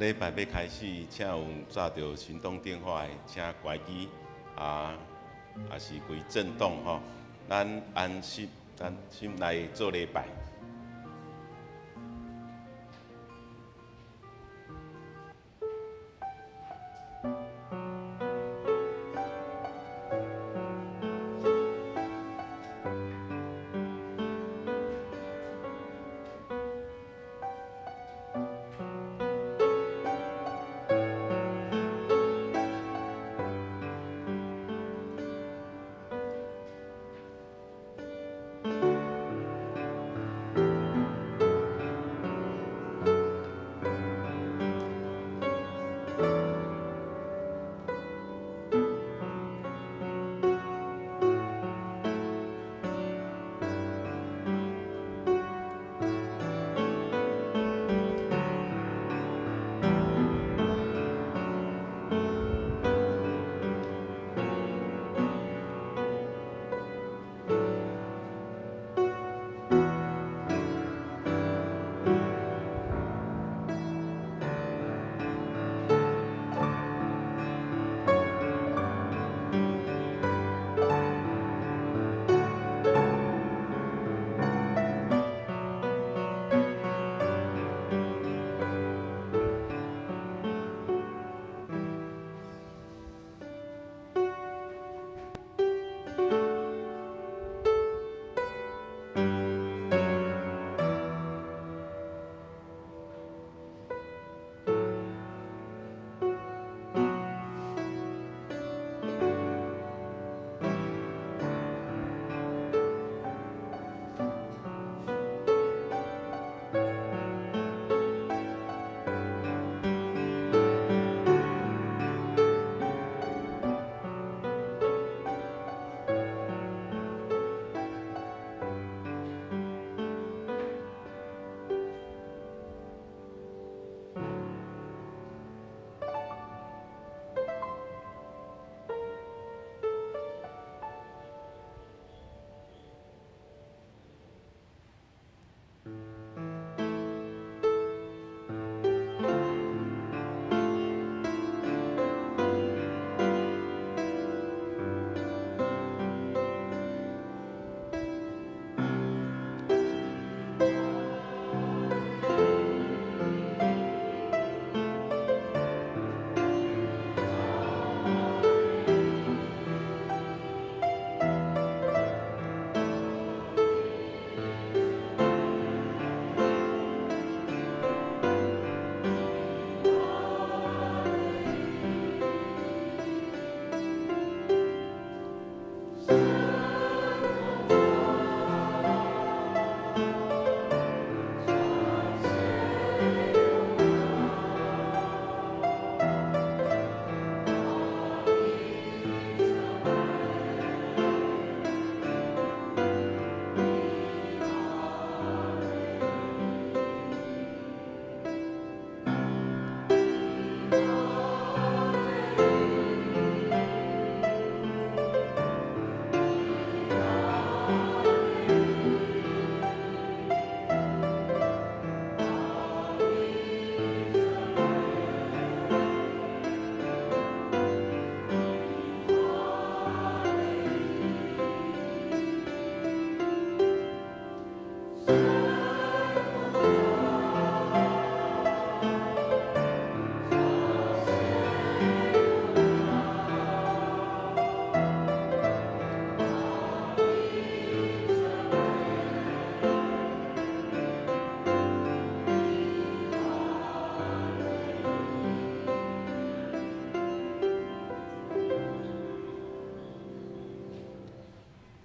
禮拜欲開始，請有紮著行動電話的，請關機啊，抑是開震動吼。咱安心，咱心來做禮拜。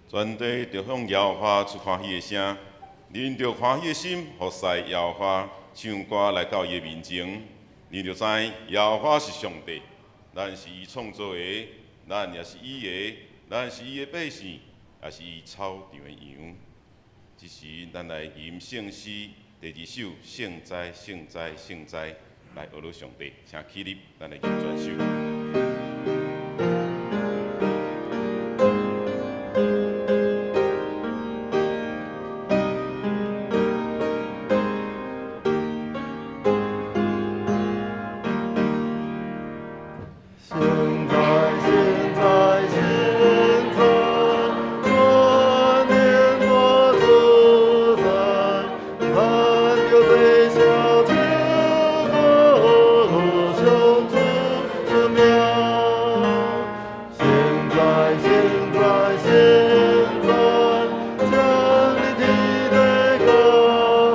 全地著向耶和華出歡喜的聲，恁著歡喜的心服侍耶和華，唱歌來到伊的面前。恁著知耶和華是上帝，咱是伊創造的，咱也是伊的，咱是伊的百姓，也是伊草場的羊。這時，咱來吟聖詩第二首：聖哉，聖哉，聖哉，來學樂上帝，請起立，咱來吟全首。榮耀。現在現在現在，降臨天地高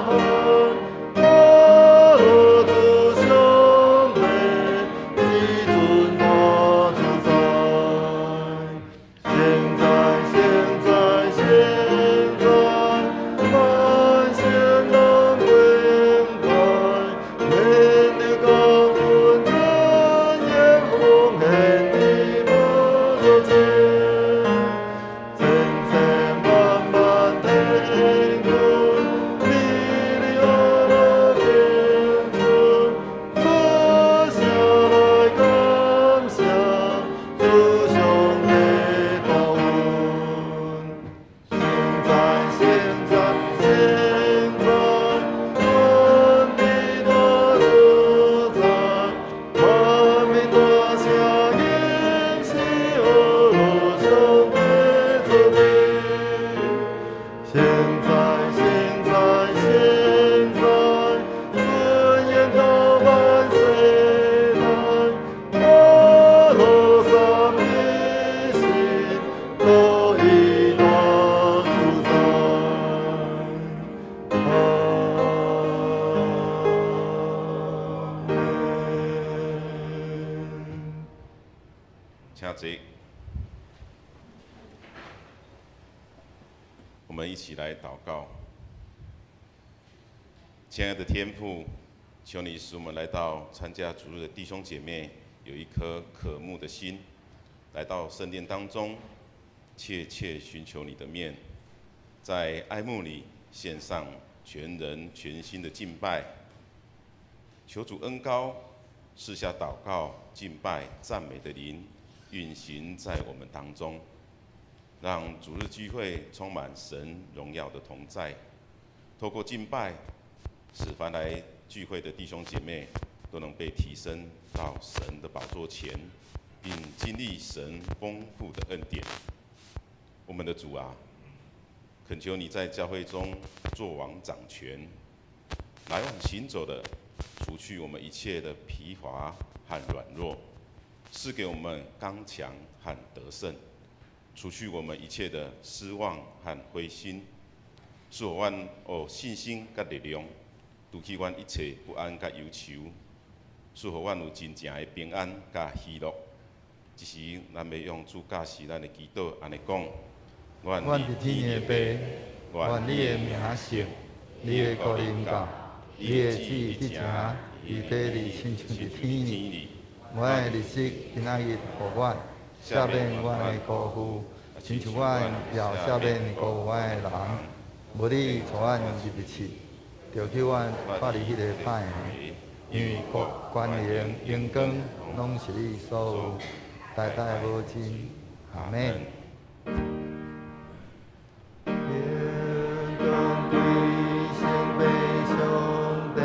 喊，阿羅主上帝，至尊大主宰。現在現在現在，萬聖攏跪拜，免得高尊尊嚴奉獻的寶座前，千千萬萬天軍，美麗阿羅天尊，坐下來感謝主上帝保恩。現在現在現在，萬民大主宰，萬民大聲迎是阿羅上帝子民。現在現在現在，尊嚴到萬世代，阿羅三一心，都一大主宰。阿門。請坐。我們一起來禱告。親愛的天父，求你使我們來到參加主日的弟兄姐妹有一顆渴慕的心，來到聖殿當中，切切尋求你的面，在愛慕裡獻上全人全心的敬拜。求主恩膏，賜下禱告、敬拜、讚美的靈運行在我們當中，讓主日聚會充滿神榮耀的同在。透過敬拜，使凡來聚會的弟兄姐妹都能被提升到神的寶座前，並經歷神豐富的恩典。我們的主啊，懇求你在教會中作王掌權，來往行走的，除去我們一切的疲乏和軟弱，賜給我們剛強和得勝，除去我們一切的失望和灰心，賜予阮有信心佮力量，除去阮一切不安佮憂愁，賜予阮有真正的平安佮喜樂。這時，咱欲用主教示咱的祈禱，按呢講：阮佇天的父，願你的名聖，你的國臨到，你的旨意佇埕，如地裡親像佇天爾。阮的日食今仔日予阮，赦免阮的辜負，親像阮也赦免辜負阮的人。無你帶阮入去試，著救阮脫離彼个歹的，因為國、權能、榮光，攏是你所有，代代無盡。阿門。榮光歸聖父上帝，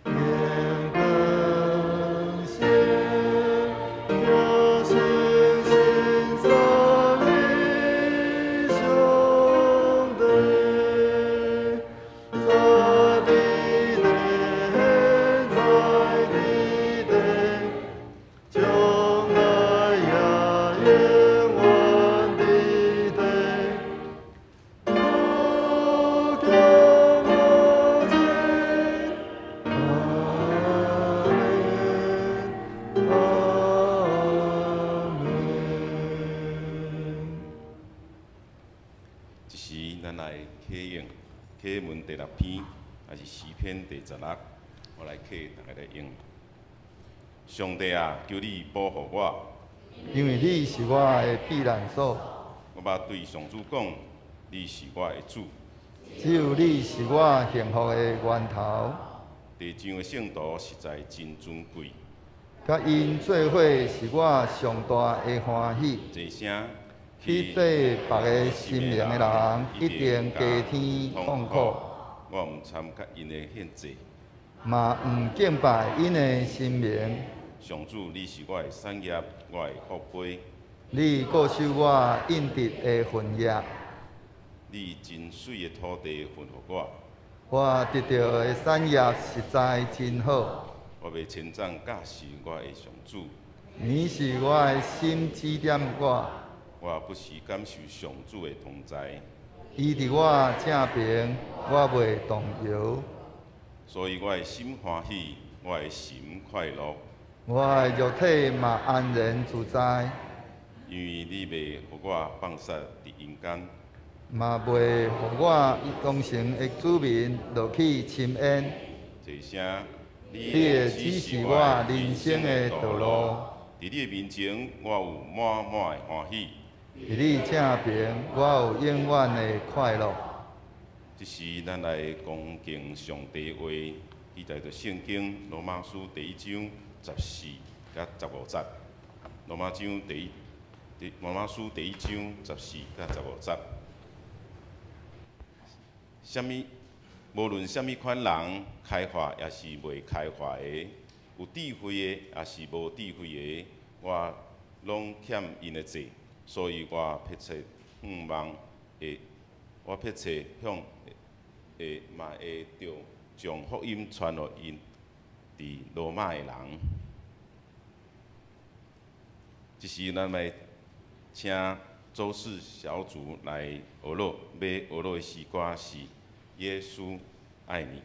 榮光聖耶穌聖三一上帝，在地地，在地地，將來也永遠的地。無窮無盡，阿門，阿門。這時，咱來啟用啟文第六篇，也是詩篇第16，我來啟大家來用。上帝啊，求你保護我，因為你是我的避難所，我捌對上主講，你是我的主。只有你是我幸福的源頭。地上的聖徒實在真尊貴，佮𪜶做伙是我上大的歡喜。這聲去祭別个神明的人，一定加添痛苦，我毋參加𪜶的獻祭。嘛毋敬拜𪜶的神明。上主，你是我的產業，我的福杯。你固守我應得的份額。你真媠的土地吩咐我。我得著的產業實在真好。予我欲稱讚教示我的上主。你是我的心指點我，我不時感受上主的同在。伊佇我正爿，我袂動搖。所以我的心歡喜，我的心快樂。我的肉體嘛安然自在。因為你袂予我放殺佇陰間，嘛袂予我忠誠的子民落去深淵。這聲，你會指示我人生的道路。佇你的面前，我有滿滿的歡喜。佇你正爿，我有永遠的快樂。這時，咱來恭敬上帝話，記載佇聖經羅馬書第一章14佮15節。羅馬書第一章14佮15節。啥物？無論啥物款人，開化抑是未開化的，有智慧的抑是無智慧的，我攏欠𪜶的債，所以我迫切向望會，我迫切向會嘛會著將福音傳予𪜶佇羅馬的人。這時，咱來請周四小組來學樂，欲學樂的詩歌是《耶穌愛你》。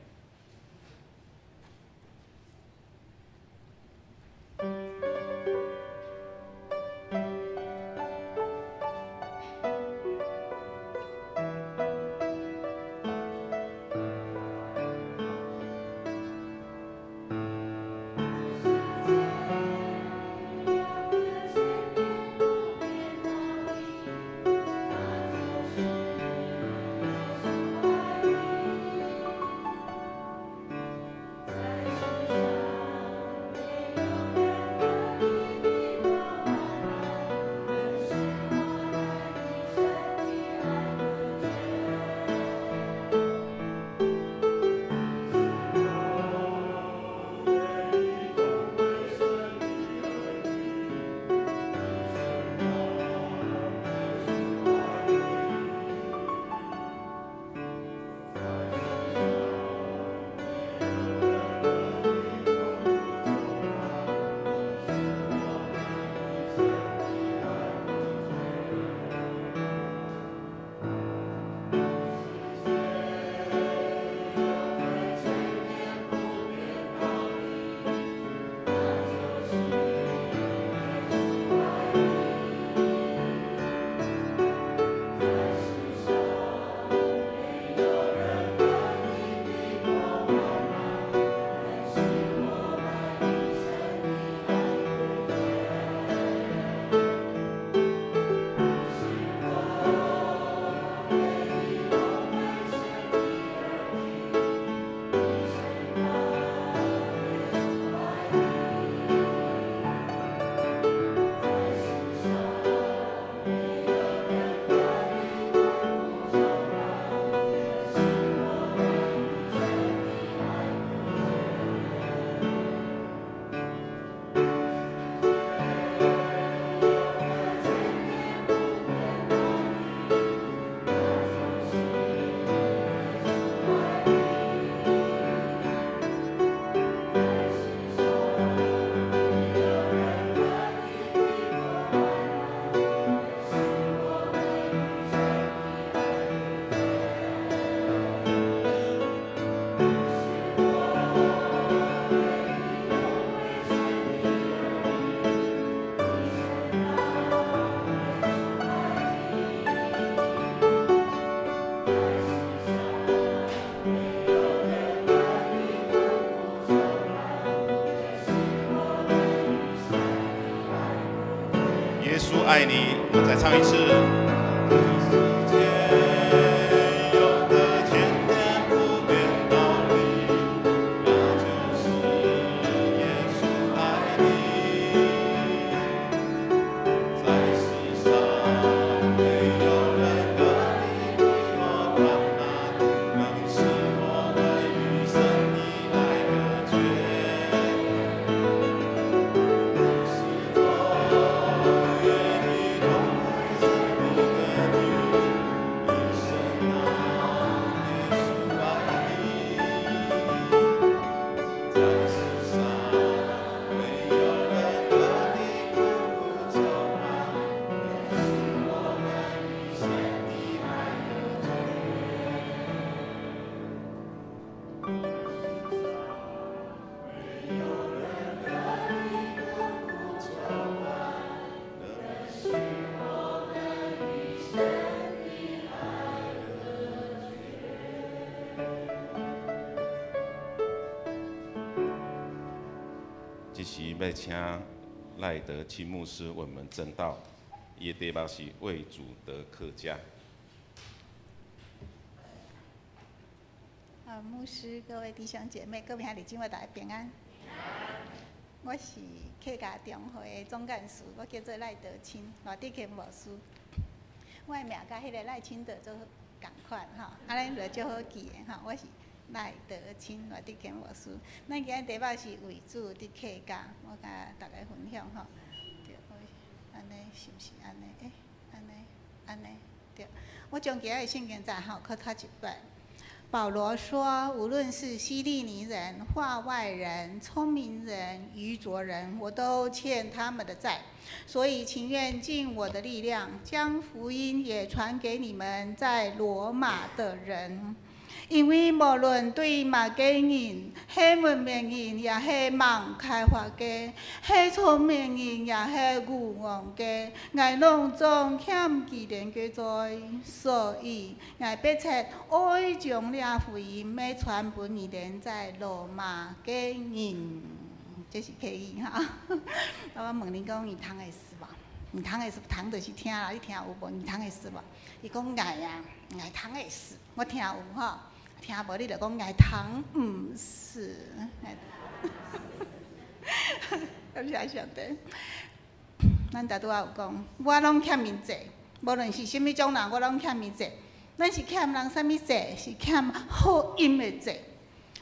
耶穌愛你，我們再唱一次。世間有個千年不變道理，那就是耶穌愛你。在世上沒有人可以比我更大，能使我們與神的愛隔絕。是否願意同為神的兒女？欲請賴德清牧師為我們證道，伊的題目是為主得客家。啊，牧師、各位弟兄姐妹、各位兄弟姊妹，大家平安。我是客家中會的總幹事，我叫做賴德清，賴德清牧師。我的名佮彼个賴清德做仝款吼，按呢就足好記的吼。我是賴德清，賴德清牧師。咱今日題目是為主得客家，我共大家分享吼。對，按呢是毋是按呢？欸，按呢，按呢，對。我將今日的聖經節吼，閣讀一擺。保羅說：“無論是希利尼人、化外人、聰明人、愚拙人，我都欠他們的債，所以情願盡我的力量，將福音也傳給你們在羅馬的人。因為無論對麼个人，係文明人，抑係無開發个，係聰明人，抑係愚戇个，𠊎攏總欠彼人个債，所以𠊎迫切愛將這福音欲傳分你們在羅馬个人。這是客語哈。我問恁講，耳通會使無？耳通會使，通就是聽啦，你聽有無？耳通會使無？伊講𠊎啊，𠊎通會使，我聽有吼。聽無你就講𠊎通毋使。感謝上帝。咱拄拄仔有講，我攏欠𪜶債，無論是啥物種人，我攏欠𪜶債。咱是欠人啥物債？是欠福音的債。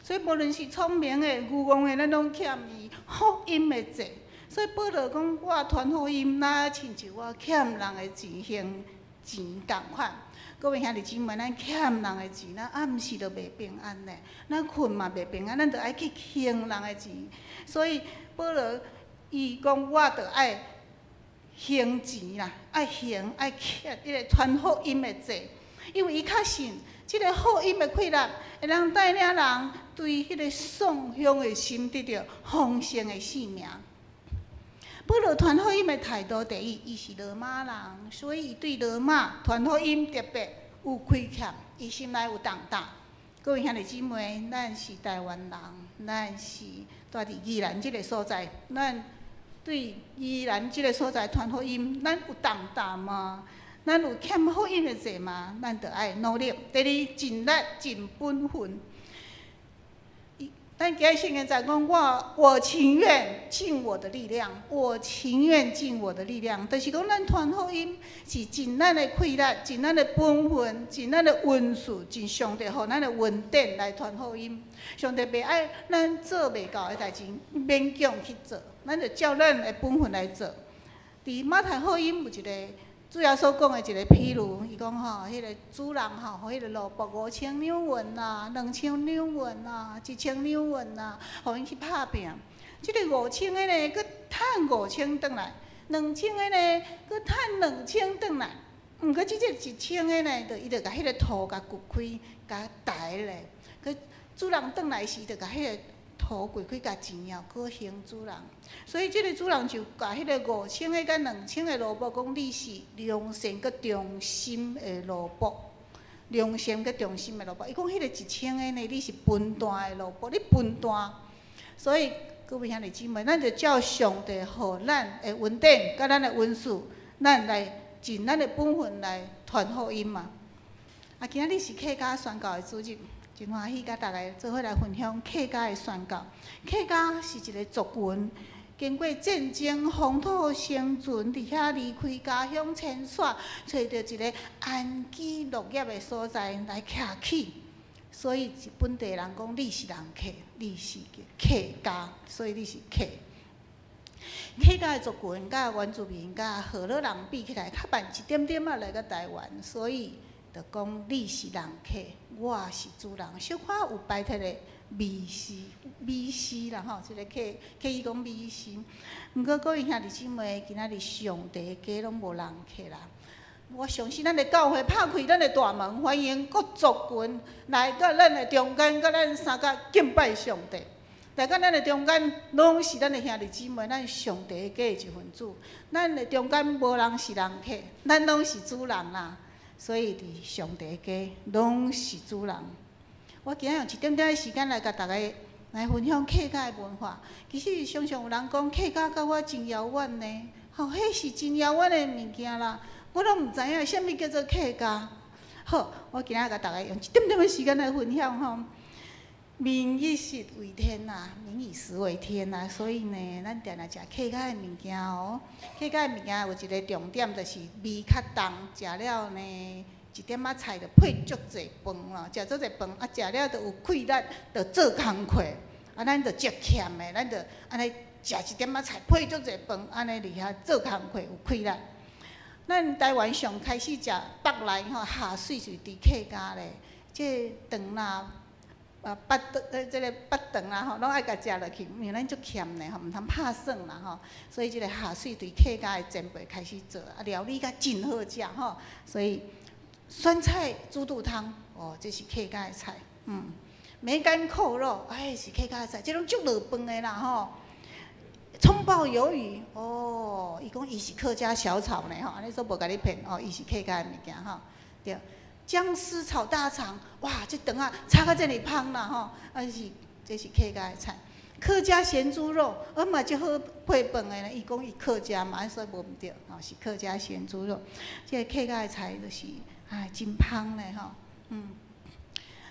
所以無論是聰明的、愚戇的，咱攏欠伊福音的債。所以保羅講，我傳福音，若親像我欠人的錢還錢仝款。各位兄弟姊妹，咱欠人的錢，咱暗時都袂平安呢。咱睏嘛袂平安，咱就愛去還人的錢。所以保羅伊講，我就愛還錢啦，愛還愛欠彼個傳福音的債，因為伊確信這个福音的氣力會當帶領人對彼个喪鄉的心得著豐盛的生命。保羅傳福音的態度，第一，伊是羅馬人，所以伊對羅馬傳福音特別有虧欠，伊心內有重擔。各位兄弟姊妹，咱是台灣人，咱是蹛佇宜蘭這个所在，咱對宜蘭這个所在傳福音，咱有重擔嗎？咱有欠福音的債嗎？咱就愛努力。第二，盡力盡本分。咱今日聖經在講，我情願盡我的力量，我情願盡我的力量，就是講咱傳福音是盡咱的氣力，盡咱的本分，盡咱的恩賜，盡上帝予咱的恩典來傳福音。上帝袂愛咱做袂到的代誌，勉強去做，咱就照咱的本分來做。佇馬太福音有一个主耶穌講的一个譬喻，伊講吼，彼个主人吼，予彼个奴僕5000兩銀啦，2000兩銀啦，1000兩銀啦，予𪜶去拍拚。這个5000个呢，閣趁5000轉來；2000个呢，閣趁2000轉來。毋過這個1000个呢，就伊就共彼个土共掘開，共刣咧。閣主人轉來時，就共彼个土掘開，共錢哦，閣還主人。所以這个主人就共彼个5000个佮2000个奴僕講：你是良善閣忠心的奴僕，良善閣忠心的奴僕。伊講彼個1000個呢，你是笨蛋的奴僕，你笨蛋。所以各位兄弟姊妹，咱就照上帝予咱的恩典，佮咱的恩賜，咱來盡咱的本分來傳福音嘛。啊，今仔日是客家宣教的主日。真歡喜，佮大家做伙來分享客家的宣教。客家是一个族群，經過戰爭、風土生存，佇遐離開家鄉遷徙，揣著一个安居樂業的所在來徛起。所以本地人講你是人客，你是客家，所以你是客。客家的族群佮原住民佮河洛人比起來，較慢一點點仔來到台灣，所以就講你是人客，我是主人，小可有排斥的迷思，迷思啦吼，這个客客語講迷思。毋過各位兄弟姊妹，今仔日上帝的家攏無人客啦。我相信咱的教會拍開咱的大門，歡迎各族群來到咱的中間，佮咱相佮敬拜上帝。來到咱的中間，攏是咱的兄弟姊妹，咱上帝的家的一份子。咱的中間無人是人客，咱攏是主人啦。所以佇上帝的家，攏是主人。我今仔用一點點的時間來共大家來分享客家的文化。其實常常有人講客家佮我真遙遠呢，吼，彼是真遙遠的物件啦。我攏毋知影啥物叫做客家。好，我今仔共大家用一點點的時間來分享吼。民以食為天呐，民以食為天呐，所以呢，咱定定食客家的物件哦。客家的物件有一個重點，就是味較重，食了呢，一點仔菜就配足濟飯咯，食足濟飯，啊，食了就有氣力，就做工課。啊，咱就足欠的，咱就按呢食一點仔菜配足濟飯，按呢佇遐做工課有氣力。咱台灣上開始食腹內吼下水是佇客家咧，這腸啦。啊，腹腸這个腹腸啦吼，攏愛共食落去，因為咱足儉咧吼，毋通拍算啦吼，所以這个下水對客家的前輩開始做，啊，料理甲真好食吼，所以酸菜豬肚湯，哦，這是客家的菜，梅乾扣肉，哎，是客家的菜，這攏足落飯的啦吼。蔥爆魷魚，哦，伊講伊是客家小炒呢吼，按呢說無共你騙哦，伊是客家的物件吼，對。薑絲炒大腸，哇！這腸仔炒甲遮爾芳啦吼，啊是這是客家的菜。客家鹹豬肉，啊嘛足好配飯的呢。伊講伊客家嘛，所以無毋對，吼是客家鹹豬肉。這个客家的菜就是哎真芳咧吼，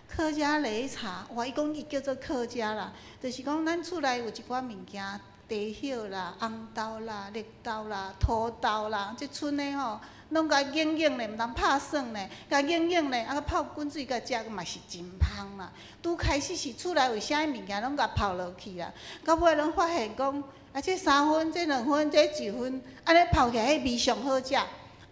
客家擂茶，哇！伊講伊叫做客家啦，就是講咱厝內有一寡物件，茶葉啦、紅豆啦、綠豆啦、土豆啦，這賰的吼。攏共硬硬咧，毋通拍耍咧，共硬硬咧，啊，泡滾水共食嘛是真芳啦。拄開始是厝內有啥物件，攏共泡落去啦。到尾攏發現講，啊，這3分，這2分，這1分，按呢泡起來，彼味上好食，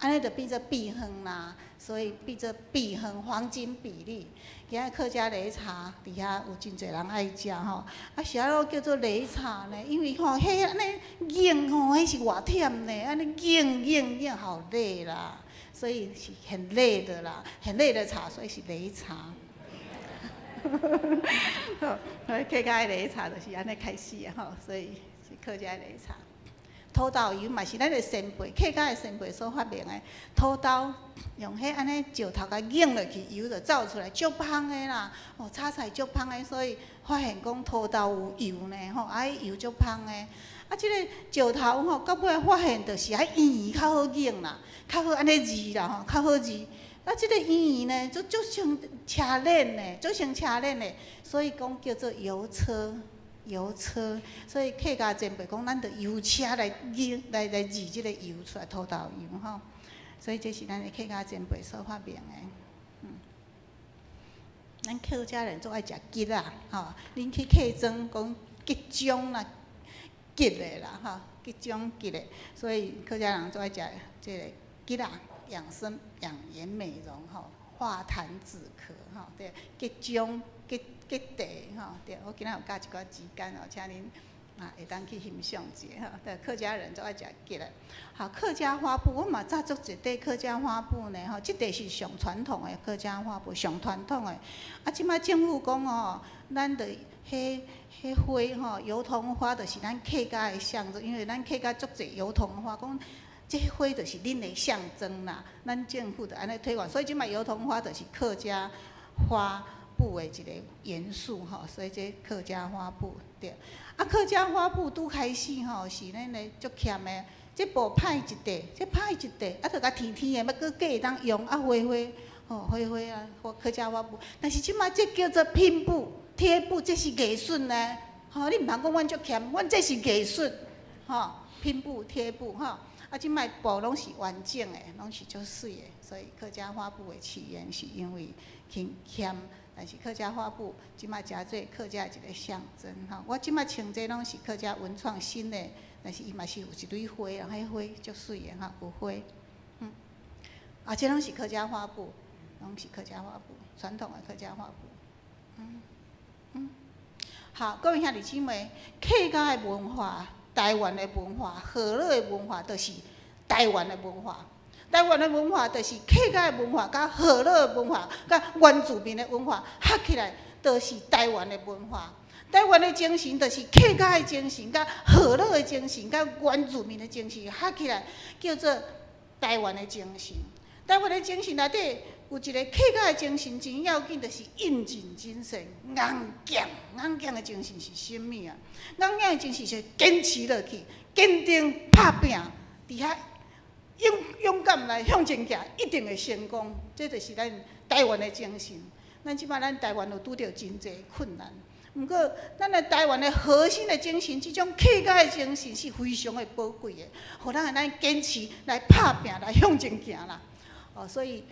按呢就變做秘方啦。所以變做秘方黃金比例。今仔客家擂茶佇遐有真濟人愛食吼，啊是按怎叫做擂茶呢？因為吼，彼按呢硬吼，彼是偌忝呢，按呢硬硬硬好累啦，所以是很累的啦，很累的茶，所以是擂茶。好，客家的擂茶就是按呢開始的吼，所以是客家的擂茶。土豆油嘛是咱的先輩，客家的先輩所發明的土豆，用彼按呢石頭共擰落去，油就走出來，足芳的啦。哦，炒菜足芳的，所以發現講土豆有油呢，吼，啊，彼油足芳的。啊，這个石頭吼，到尾發現就是愛圓圓較好擰啦，較好按呢煮啦吼，較好煮。啊，這个圓圓呢，就足像車輪的，足像車輪的，所以講叫做油車。油車，所以客家前輩講，咱著油車來擰來來煮這个油出來，土豆油吼。所以這是咱的客家前輩所發明的。咱客家人足愛食桔仔，吼，恁去客莊講桔漿啦，桔的啦，吼，桔漿桔的，所以客家人足愛食這个桔仔，養生、養顏美容，吼，化痰止咳，吼，對，桔漿、桔桔茶，吼，對，我今仔有佮一寡紙巾哦，請恁啊會當去欣賞一下吼。對，客家人足愛食桔的。好，客家花布，我嘛紮足一塊客家花布呢，吼，這塊是上傳統的客家花布，上傳統的。啊，這擺政府講哦，咱著彼彼花吼，油桐花就是咱客家的象徵，因為咱客家足濟油桐花，講這花就是恁的象徵啦。咱政府就按呢推廣，所以這擺油桐花就是客家花布的一個元素吼，所以這客家花布對。啊，客家花布拄開始吼是咱的足儉的，這布曬一塊，這曬一塊，啊，就共甜甜的，欲閣閣會當用啊，花花吼花花啊，客家花布。但是這擺這叫做拼布、貼布，這是藝術呢。吼，你毋通講阮足儉，阮這是藝術，吼，拼布、貼布吼。啊，這擺布攏是完整的，攏是足媠的，所以客家花布的起源是因為輕儉。但是客家花布這擺誠做客家一個象徵吼，我這擺穿這攏是客家文創新的，但是伊嘛是有一蕊花啦，彼花足媠的吼，有花，啊，這攏是客家花布，攏是客家花布，傳統的客家花布，好，各位兄弟姊妹，客家的文化、台灣的文化、河洛的文化，就是台灣的文化。台灣的文化就是客家的文化，佮河洛的文化，佮原住民的文化合起來，就是台灣的文化。台灣的精神就是客家的精神，佮河洛的精神，佮原住民的精神合起來，叫做台灣的精神。台灣的精神內底，有一个客家的精神真要緊，就是應盡精神、硬頸、硬頸的精神是啥物啊？硬頸的精神是堅持落去、堅定拍拚，佇遐勇勇敢來向前行，一定會成功。這就是咱台灣的精神。咱這擺咱台灣有拄著真濟困難，毋過咱的台灣的核心的精神，這種客家的精神是非常的寶貴的，予咱會當堅持來拍拚，來向前行啦。哦，所以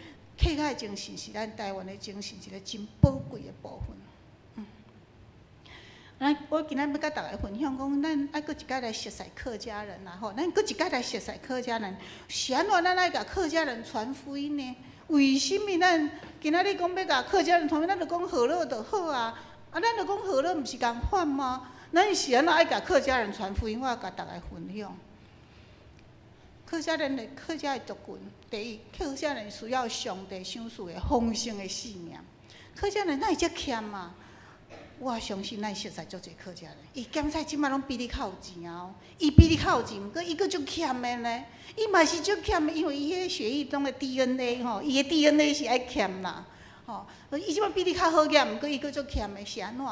客家的精神是咱台灣的精神一個真寶貴的部分。咱我今仔欲佮大家分享講，咱愛閣一擺來熟似客家人啦吼，咱閣一擺來熟似客家人，是按怎咱愛共客家人傳福音呢？為啥物咱今仔日講欲共客家人傳福音，咱就講和樂就好啊？啊，咱就講和樂，毋是仝款嗎？咱是按怎愛共客家人傳福音？我共大家分享。客家人的客家的族群，第一，客家人需要上帝賞賜的豐盛的性命。客家人哪會遮儉啊？我相信咱熟似足濟客家人，伊減菜這擺攏比你較有錢啊！伊比你較有錢，毋過伊閣足儉的呢。伊嘛是足儉的，因為伊彼血液中的 DNA 吼，伊的 DNA 是愛儉啦，吼。伊這擺比你較好額，毋過伊閣足儉的，是按怎？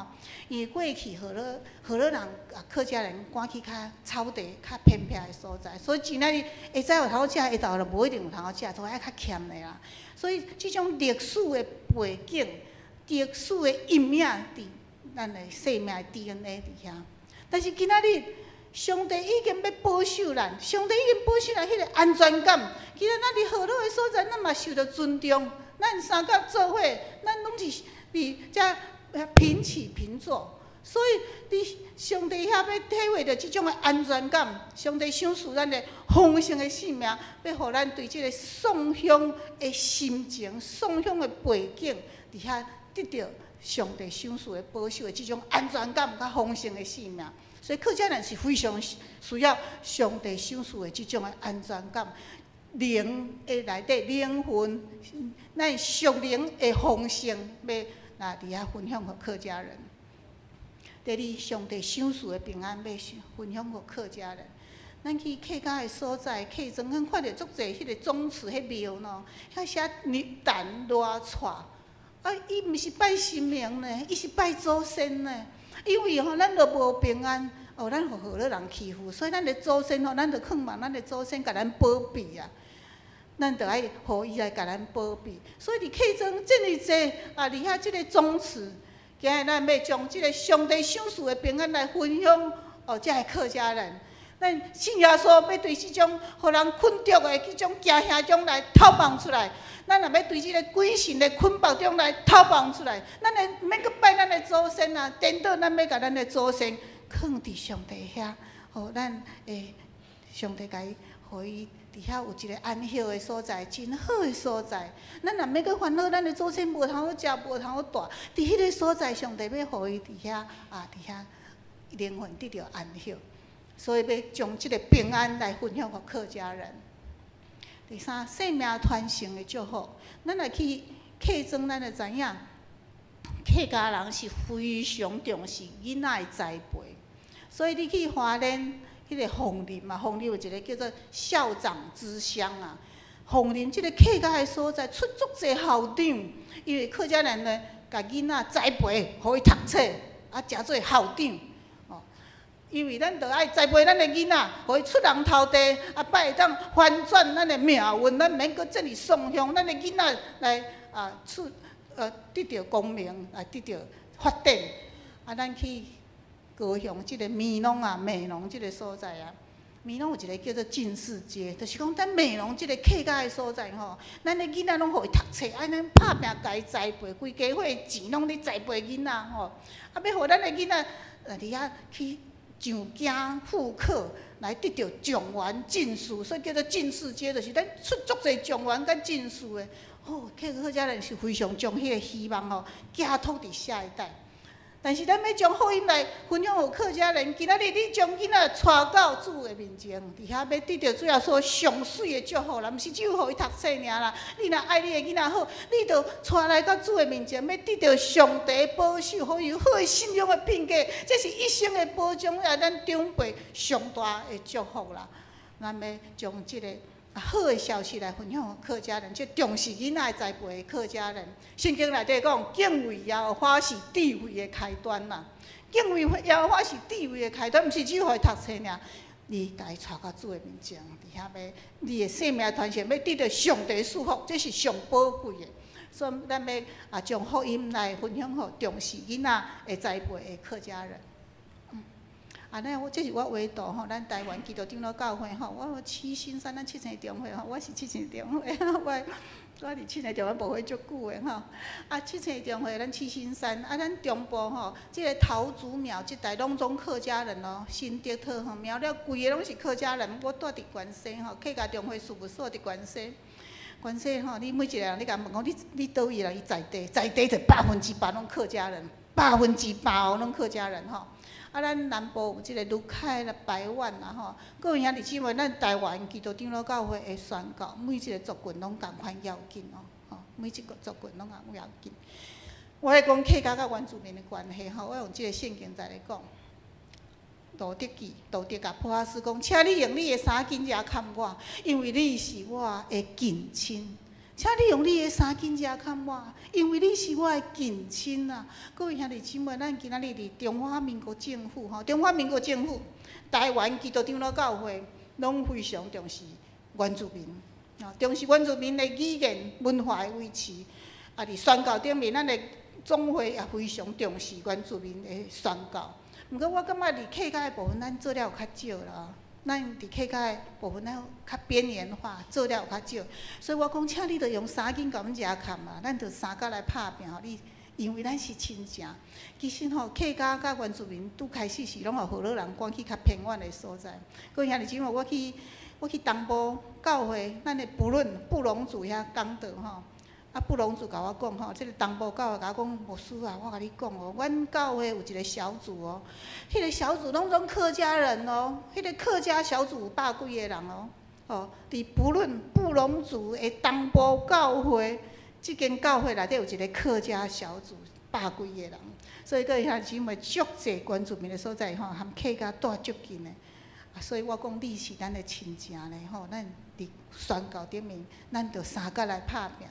因為過去河洛河洛人啊，客家人趕去較草地、較偏僻的所在，所以今仔日會使有通好食，下晝就無一定有通好食，都愛較儉的啦。所以這種歷史的背景、歷史的陰影佇咱的生命的 DNA 佇遐，但是今仔日上帝已經欲保守咱，上帝已經保守咱彼個安全感。其實咱佇河洛的所在，咱嘛受著尊重，咱三甲做伙，咱攏是佇遮平起平坐。所以佇上帝遐欲體會著這種的安全感，上帝賞賜咱的豐盛的性命，欲予咱對這個喪鄉的心情、喪鄉的背景，佇遐得著上帝賞賜的保守的這種安全感，佮豐盛的性命。所以客家人是非常需要上帝賞賜的這種的安全感，靈的內底靈魂，咱屬靈的豐盛，欲來佇遐分享予客家人。第二，上帝賞賜的平安，欲分享予客家人。咱去客家的所在，客莊，咱看著足濟彼個宗祠、彼廟喏，遐寫陳賴蔡。啊，伊毋是拜神明呢，伊是拜祖先呢。因為吼，咱都無平安，哦，咱予河洛人欺負，所以咱的祖先吼，咱就渴望咱的祖先共咱保庇啊。咱就愛予伊來共咱保庇。所以佇客莊遮爾濟啊，佇遐這個宗祠，今日咱欲將這個上帝賞賜的平安來分享，哦，遮个客家人。咱信耶穌欲對這種予人困著的這種驚嚇中來透放出來。咱若欲對這个鬼神的捆綁中來透放出來，咱會毋免閣拜咱的祖先啊，顛倒咱欲共咱的祖先囥佇上帝遐，予咱會上帝共伊，予伊佇遐有一個安息的所在，真好的所在。咱若免閣煩惱，咱的祖先無通好食，無通好蹛，佇彼個所在，上帝欲予伊佇遐啊，佇遐靈魂得著安息。所以欲將這个平安來分享予客家人。第三，生命傳承的祝福。咱若去客莊，咱就知影，客家人是非常重視囡仔的栽培。所以你去花蓮彼個鳳林嘛，鳳林有一個叫做校長之鄉啊。鳳林這个客家的所在出足濟校長，因為客家人呢，共囡仔栽培，予伊讀冊，啊，成做校長。因為咱著愛栽培咱的囡仔，予伊出人頭地，啊，擺會當翻轉咱的命運，咱毋免閣這爾喪鄉，咱的囡仔來啊出得著光明，來得著發展。啊，咱去高雄這个美濃啊，美濃這个所在啊，美濃有一個叫做進士街，就是講咱美濃這个客家的所在吼，咱的囡仔攏予伊讀冊，啊，咱拍拚共伊栽培，規家伙錢攏咧栽培囡仔吼，啊，欲予咱的囡仔佇遐去上京赴考來得著狀元進士，所以叫做進士街，就是咱出足濟狀元佮進士的。哦，客家人是非常將彼个希望吼寄託佇下一代。但是咱欲將福音來分享予客家人，今仔日你將囡仔帶到主的面前，佇遐欲得著主耶穌上媠的祝福啦，毋是只有予伊讀冊爾啦。你若愛你的囡仔好，你就帶來到主的面前，欲得著上帝保守，予伊有好的信仰的品格，這是一生的保障，也咱長輩上大的祝福啦。咱欲將這个啊，好的消息來分享予客家人，這重視囡仔的栽培的客家人。聖經內底講，敬畏耶和華是智慧的開端啦。敬畏耶和華是智慧的開端，毋是只予伊讀冊爾。你共伊帶到主的面前，佇遐欲你的生命傳承，欲得著上帝祝福，這是上寶貴的。所以，咱欲啊將福音來分享予重視囡仔的栽培的客家人。按呢，我這是我畫圖吼，咱台灣基督長老教會吼，我七星山咱七星中會吼，我是七星中會，我佇七星中會無會足久的吼。啊，七星中會咱七星山，啊，咱中部吼，這个桃竹苗這帶攏總客家人哦，新竹桃園苗栗規个攏是客家人。我住佇關西吼，客家中會事務所佇關西。關西吼，你每一個人你共問講你佗位人，伊在地在地就100%攏客家人，百分之百哦攏客家人吼。啊，咱南部有這个魯凱啦、排灣啦吼，各位兄弟姊妹，咱台灣基督長老教會的宣教，每一个族群攏仝款要緊哦，吼，每一个族群攏仝要緊。我咧講客家佮原住民的關係吼，我用這个聖經再來講。路得記，路得共波阿斯講，請你用你的衫頸仔牽我，因為你是我的近親。請你用你的衫頸仔牽我，因為你是我的近親啊！各位兄弟姊妹，咱今仔日佇中華民國政府吼，中華民國政府、台灣基督長老教會，攏非常重視原住民，重視原住民的語言文化的維持。啊，佇宣教頂面，咱的總會也非常重視原住民的宣教。毋過，我感覺佇客家的部分，咱做了有較少啦。咱佇客家的部分，咱較邊緣化，做了有較少。所以我講，請你著用衫頸共阮遮牽嘛，咱著相佮來拍拚，予你，因為咱是親情。其實吼，客家佮原住民拄開始是攏予河洛人趕去較偏遠的所在。各位兄弟姊妹，我去東部教會，咱的布倫布農族遐講道吼。啊，布農族共我講吼，這个東部教會共我講，牧師啊，我共你講哦，阮教會有一个小組哦，彼个小組攏總客家人哦，彼个客家小組有百幾个人哦，哦，佇布倫布農族的東部教會，這間教會內底有一个客家小組百幾个人，所以各位兄弟姊妹，足濟原住民的所在吼，含客家蹛足近的，啊，所以我講你是咱的親情呢吼，咱佇宣教頂面，咱著相佮來拍拚。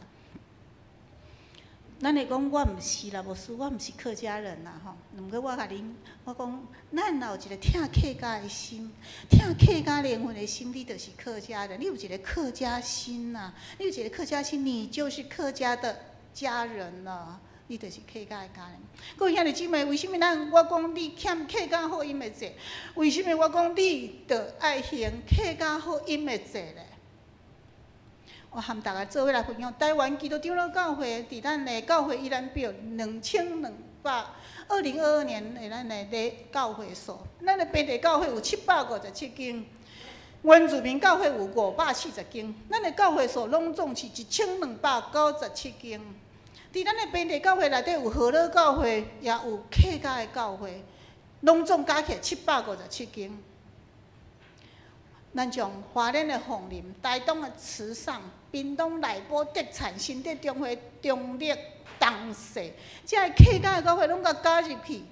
咱會講我毋是啦，牧師，我毋是客家人啦，吼。毋過我共恁，我講，咱若有一个疼客家的心，疼客家靈魂的心，你就是客家人。你有一个客家心呐，你有一个客家心，你就是客家的家人了，你就是客家的家人。各位兄弟姊妹，為啥物咱我講你欠客家福音的債？為啥物我講你著愛行客家福音的債咧？我和大家做伙來分享，台灣基督長老教會佇咱的教會一覽表2022年的咱的咧教會數，咱的平地教會有757間，原住民教會有540間，咱的教會數攏總是1297間。佇咱的平地教會內底有河洛教會，也有客家的教會，攏總加起來757間。咱將花蓮的鳳林、台東的池上、屏東內埔德產、新竹中會、中壢、東勢，這个客家的教會攏共加入去。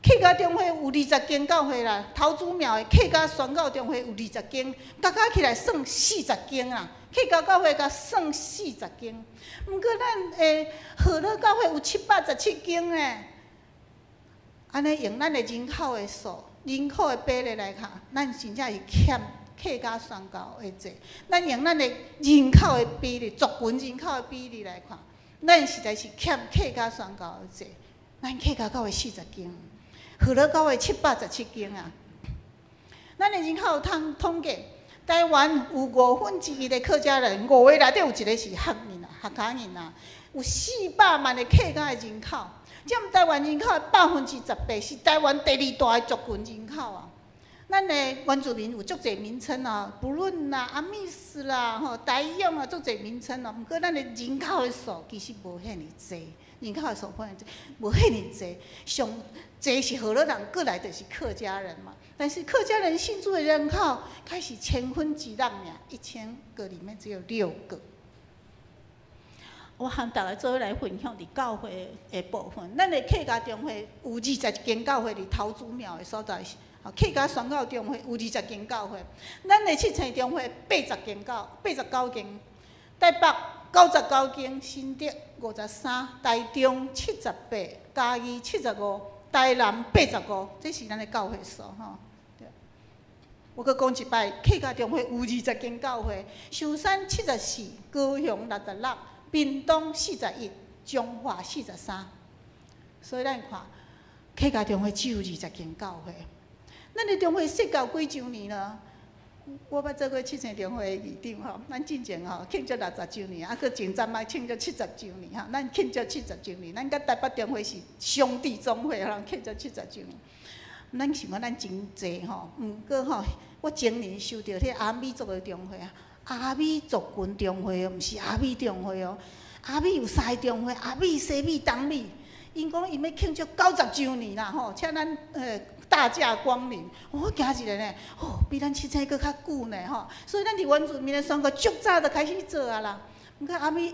客家中會有20間教會啦，桃竹苗的客家宣教中會有20間，加加起來算40間啦。客家教會共算40間，毋過咱的河洛教會有717間呢。按呢用咱的人口的數、人口的比例來看，咱真正是欠客家宣教的債。咱用咱的人口的比例、族群人口的比例來看，咱實在是欠客家宣教的債。咱客家教會40間，河洛教會717間啊。咱的人口統計，台灣有1/5的客家人，五个內底有一个是客人啊、客家人啊，有400萬的客家的人口。佔台灣人口的18%，是台灣第二大的族群人口啊。咱的原住民有足濟名稱啊，布倫啦、阿密斯啦、吼台勇啊，足濟名稱哦。毋過咱的人口的數其實無遐爾濟，人口的數無遐爾濟。上濟是河洛人，過來就是客家人嘛。但是客家人信主的人口開始6%爾，1000個裡面只有六個。我和大家做伙來分享佇教會的部分。咱的客家中會有21間教會佇桃竹苗的所在，客家宣教中會有20間教會，咱的七星中會80間教，89間，台北99間，新竹53，台中78，嘉義75，台南85，這是咱的教會數吼。我閣講一擺，客家中會有20間教會，壽山74，高雄66，屏東41，彰化43。所以咱看客家中會只有20間教會。咱的中會設教幾週年了？我捌做過七星中會的議長吼，咱進前吼慶祝60週年，啊，閣前陣仔慶祝70週年吼，咱慶祝七十週年，咱佮台北中會是兄弟總會，人慶祝七十週年。咱想講咱真濟吼，毋過吼，我前年收著彼個阿美族的中會啊，阿美族群中會哦，毋是阿美中會哦，阿美有三個中會，阿美、西美、東美，𪜶講𪜶欲慶祝90週年啦吼，請咱大駕光臨，我驚一下呢，哦，比咱七星閣較久呢吼，所以咱佇原住民的宣告足早就開始做啊啦。毋過阿美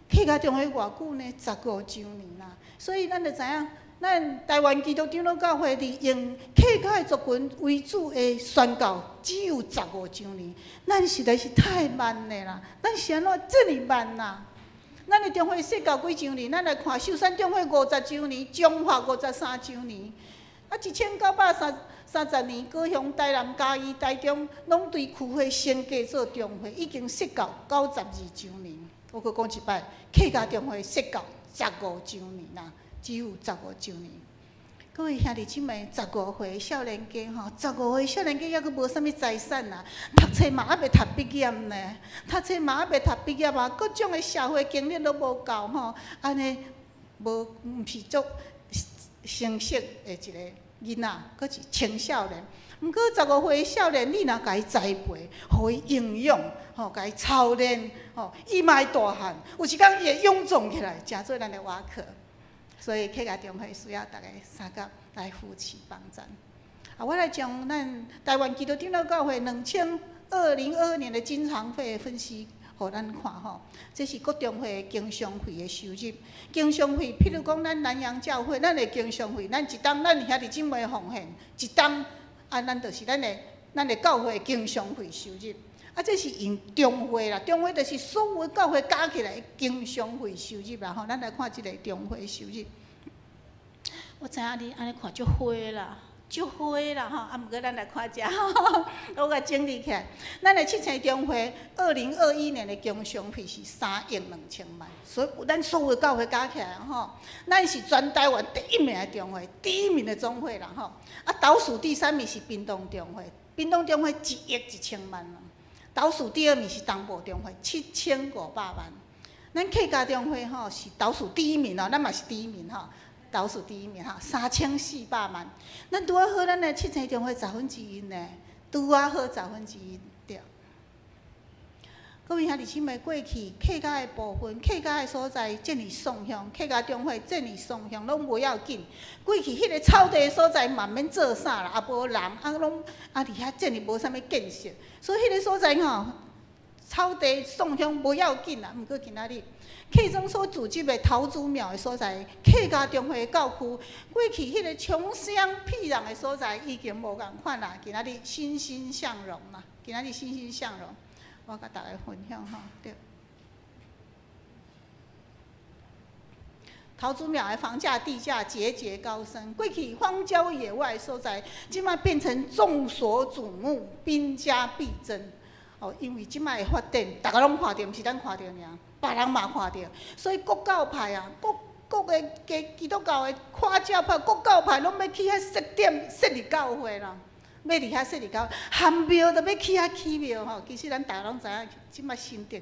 客家中會偌久呢？15週年啦，所以咱就知影，咱台灣基督長老教會佇用客家的族群為主的宣教，只有十五週年，咱實在是太慢的啦！咱是按怎這爾慢啊？咱的中會設教幾週年？咱來看壽山中會50週年，彰化53週年。啊，1930年，高雄、台南、嘉義、台中，攏對區會升格做中會，已經設教92週年。我閣講一擺，客家中會設教十五週年啦，只有十五週年。各位兄弟姊妹，十五歲少年家吼，十五歲少年家猶閣無啥物財產啊，讀冊嘛猶未讀畢業呢，讀冊嘛猶未讀畢業啊，各種的社會經歷攏無夠吼，按呢無毋是足成熟的一個囡仔，閣是青少年。毋過十五歲少年，你若共伊栽培，予伊營養，吼，共伊操練，吼，伊嘛會大漢。有一工伊會臃腫起來，成做咱的瓦殼。所以客家中會需要逐家相佮來扶持幫贊。啊，我來將咱台灣基督長老教會2022年的經常費分析，予咱看吼。這是各中會經常費的收入。經常費，譬如講咱南洋教會，咱的經常費，咱一冬咱兄弟姊妹奉獻，一冬啊，咱就是咱的教會經常費收入。啊，這是用中會啦，中會就是所有教會加起來經常費收入啦吼。咱來看這个中會收入。我知影你按呢看足花啦，足花啦吼。啊，毋過咱來看遮，我共整理起來。咱的七星中會2021年的經常費是3億2千萬，所以咱所有教會加起來吼，咱是全台灣第一名的中會，第一名的總會啦吼。啊，倒數第三名是屏東中會，屏東中會1億1千萬。倒數第二名是東部中會，7500萬。咱客家中會吼是倒數第一名哦，咱嘛是第一名吼，倒數第一名吼，3400萬。咱拄仔好，咱的七星中會1/10呢，拄仔好1/10對。各位兄弟姊妹，過去客家的部分，客家的所在，遮爾爽鄉，客家中會遮爾爽鄉，攏無要緊。過去彼个草地所在嘛免做啥啦，也無人，啊攏啊佇遐遮爾無啥物建設，所以彼个所在吼，草地爽鄉無要緊啦。毋過今仔日，客莊所組織的頭祖廟的所在，客家中會的教區，過去彼个窮鄉僻壤的所在已經無仝款啦。今仔日欣欣向榮啦，今仔日欣欣向榮。我共大家分享吼，對。頭祖廟的房價、地價節節高升，過去荒郊野外所在，這馬變成眾所矚目，兵家必爭。哦，因為這馬的發展，逐家攏看著，毋是咱看著爾，別人嘛看著，所以各教派啊，各各个基督教的跨教派、各教派攏欲去遐設點設立教會啦。欲佇遐設立教，含廟都欲去遐起廟吼。其實咱逐家攏知影，這馬新竹、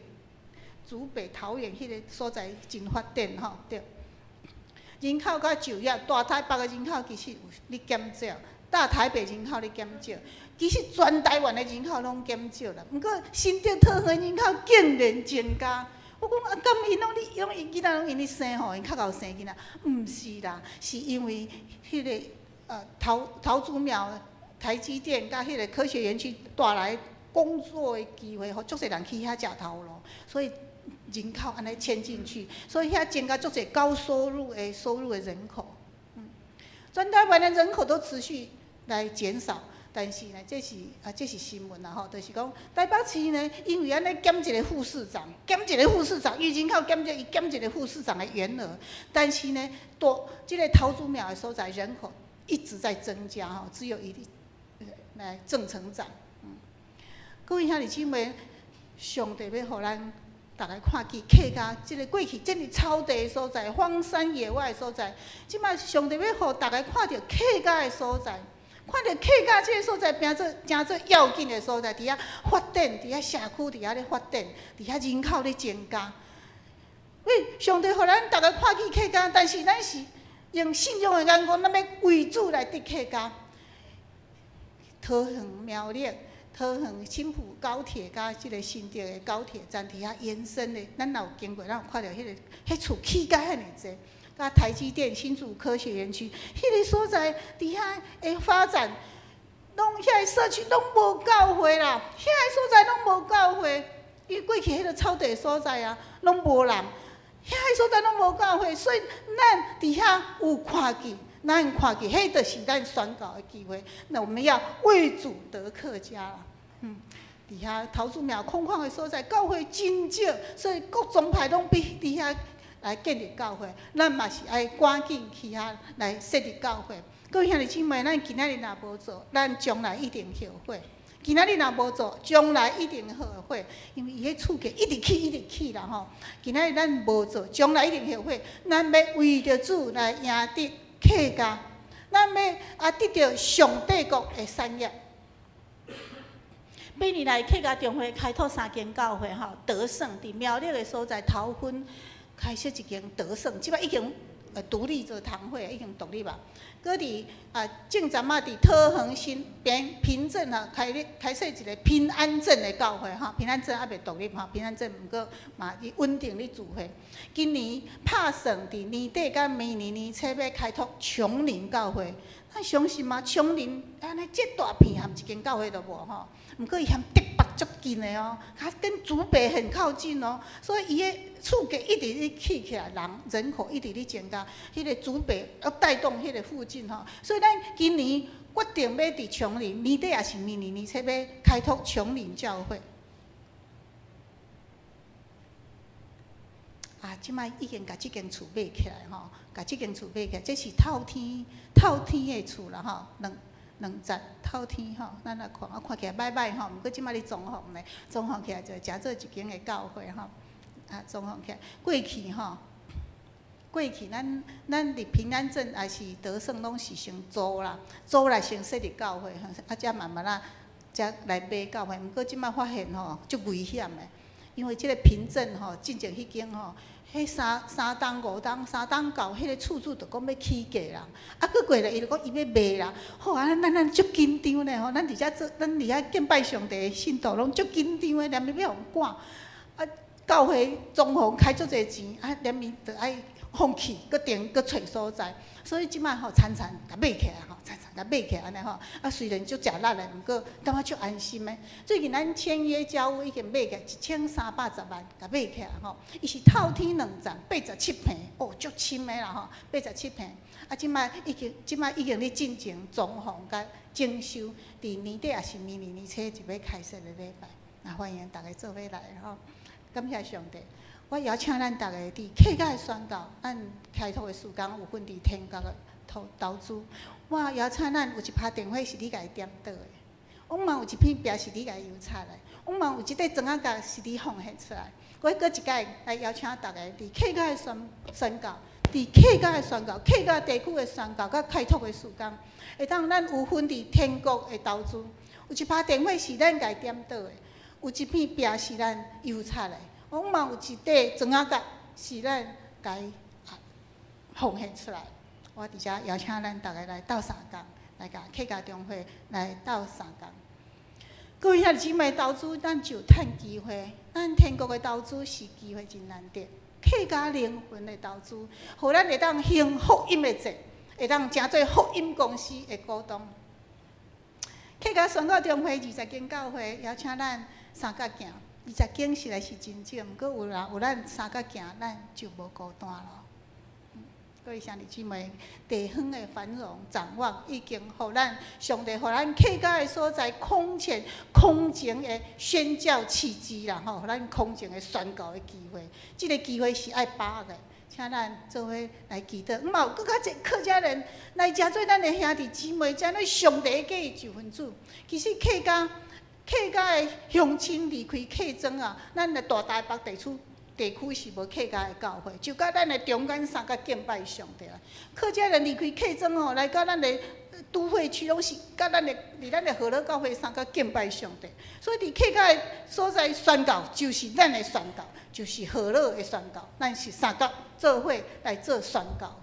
竹北、桃園彼个所在真發展吼，對。人口佮就業，大台北的人口其實有咧減少，大台北人口咧減少，其實全台灣的人口攏減少啦。毋過新竹桃園人口竟然增加，我講啊，敢𪜶攏咧，攏𪜶囡仔攏𪜶咧生吼，𪜶較𠢕生囡仔，毋是啦，是因為彼个頭祖廟。台積電佮彼个科學園區帶來工作的機會，予足濟人去遐食頭路，所以人口按呢遷進去，所以遐增加足濟高收入的人口。全台灣的人口都持續來減少，但是呢，這是新聞啦吼，就是講台北市呢，因為按呢減一個副市長，減一個副市長，伊人口減這，伊減一個副市長的員額，但是呢，多這個桃竹苗的所在人口一直在增加吼，只有一來正成長。各位兄弟姊妹，上帝欲予咱逐家看見客家這个過去這爾草地的所在、荒山野外的所在，這擺上帝欲予逐家看著客家的所在，看著客家這个所在變做誠做要緊的所在，佇遐發展，佇遐社區佇遐咧發展，佇遐人口咧增加。喂，上帝予咱逐家看見客家，但是咱是用信仰的眼光，咱欲為主來得客家。桃園苗栗。桃園新埔高鐵佮這个新竹的高鐵站佇遐延伸的，咱若有經過，咱有看著彼个彼厝起甲遐爾濟，佮台積電新竹科學園區，彼个所在佇遐的發展，攏遐个社區攏無教會啦，遐个所在攏無教會，因為過去彼个草地所在啊，攏無人，遐个所在攏無教會，所以咱佇遐有看見。咱看見，彼就是咱宣教的機會。那我們要為主得客家啦。佇遐桃竹苗空曠的所在，教會真少，所以各宗派攏比佇遐來建立教會。咱嘛是愛趕緊去遐來設立教會。各位兄弟姊妹，咱今仔日若無做，咱將來一定後悔。今仔日若無做，將來一定後悔，因為伊彼厝價一直起，一直起啦吼。今仔日咱無做，將來一定後悔。咱欲為著主來贏得客家，咱欲得著上帝國的產業。8年來，客家中會開拓三間教會，吼，得勝佇苗栗的所在頭份開設一間得勝，這擺已經獨立做堂會，已經獨立啊。閣佇正陣仔佇桃園新平平鎮啊，開設一个平安鎮的教會，吼，平安鎮猶未獨立吼，平安鎮毋過嘛伊穩定咧聚會。今年拍算佇年底佮明年年初欲開拓芎林教會，咱相信嗎？芎林按呢這大片含一間教會都無吼，毋過伊含竹北足近的哦，較跟竹北很靠近哦，所以伊的厝價一直咧起起來，人口一直咧增加，彼个竹北欲帶動彼个附近吼，所以咱今年決定欲佇芎林，年底抑是明年年初欲開拓芎林教會。啊，這擺已經共這間厝買起來吼，共這間厝買起來，這是透天透天的厝啦吼，兩層透天吼，咱來看，啊看起來歹歹吼，毋過這擺咧裝潢呢，裝潢起來就誠做一間的教會吼，啊裝潢起來，過去吼，過去咱佇平安鎮抑是得勝，攏是先租啦，租來先設立教會，啊才慢慢仔才來買教會。毋過這擺發現吼，足危險的，因為這个平鎮吼，進前彼間吼。彼三冬五冬，三冬到，彼个厝主就講欲起價啦，啊，閣過來伊就講伊欲賣啦，好啊，咱足緊張咧吼，咱佇遮做，咱佇遐敬拜上帝的信徒攏足緊張的，連伊欲予趕，啊，教會裝潢開足濟錢，啊，連伊就愛放棄，閣定閣揣所在，所以這擺吼，層層共買起來吼，層層共買起來按呢吼，啊，雖然足食力的，毋過感覺足安心的。最近咱簽約交屋已經買起來1310萬，共買起來吼，伊是透天兩層，87坪，哦，足深的啦吼，87坪。啊，這擺已經咧進行裝潢佮整修，佇年底抑是明年年初就欲開設的禮拜，啊，歡迎逐家做伙來吼，感謝上帝。我邀請咱逐家佇客家的宣教，咱開拓的事工有分佇天國的投資。我邀請咱有一拍電火是你共伊點著的，我嘛有一片壁是你共伊油漆的，我嘛有一塊磚仔角是你奉獻出來。我閣一擺來邀請逐家佇客家的宣教，佇客家的宣教，客家地區的宣教，佮開拓的事工，會當咱有分佇天國的投資。有一拍電火是咱共伊點著的，有一片壁是咱油漆的。我嘛有一塊磚仔角是咱共伊奉獻出來。我佇遮邀請咱逐家來鬥相共，來共客家中會來鬥相共。各位兄弟姊妹，投資咱就趁機會，咱天國的投資是機會真難得。客家靈魂的投資，予咱會當行福音的債，會當成做福音公司的股東。客家宣教中會20間教會邀請咱相佮行。20間實在是真少，毋過有啦，有咱相佮行，咱就無孤單咯。各位兄弟姊妹，地方的繁荣展望，已经予咱上帝予咱客家的所在空前空前的宣教契机啦，吼，予咱空前的宣告的机会。這个机会是爱把握的，請咱做伙來祈禱。嘛有閣較濟客家人來遮做咱的兄弟姊妹，成做上帝的一份子。其實客家的鄉親離開客莊啊，咱的大台北地區。地區是無客家的教會，就佮咱的中間三角敬拜上帝啦。客家人離開客莊吼，來到咱的都會區，攏是佮咱的佇咱的和樂教會三角敬拜上帝。所以佇客家的所在宣教，就是咱的宣教，就是和樂的宣教。咱是三角做伙來做宣教。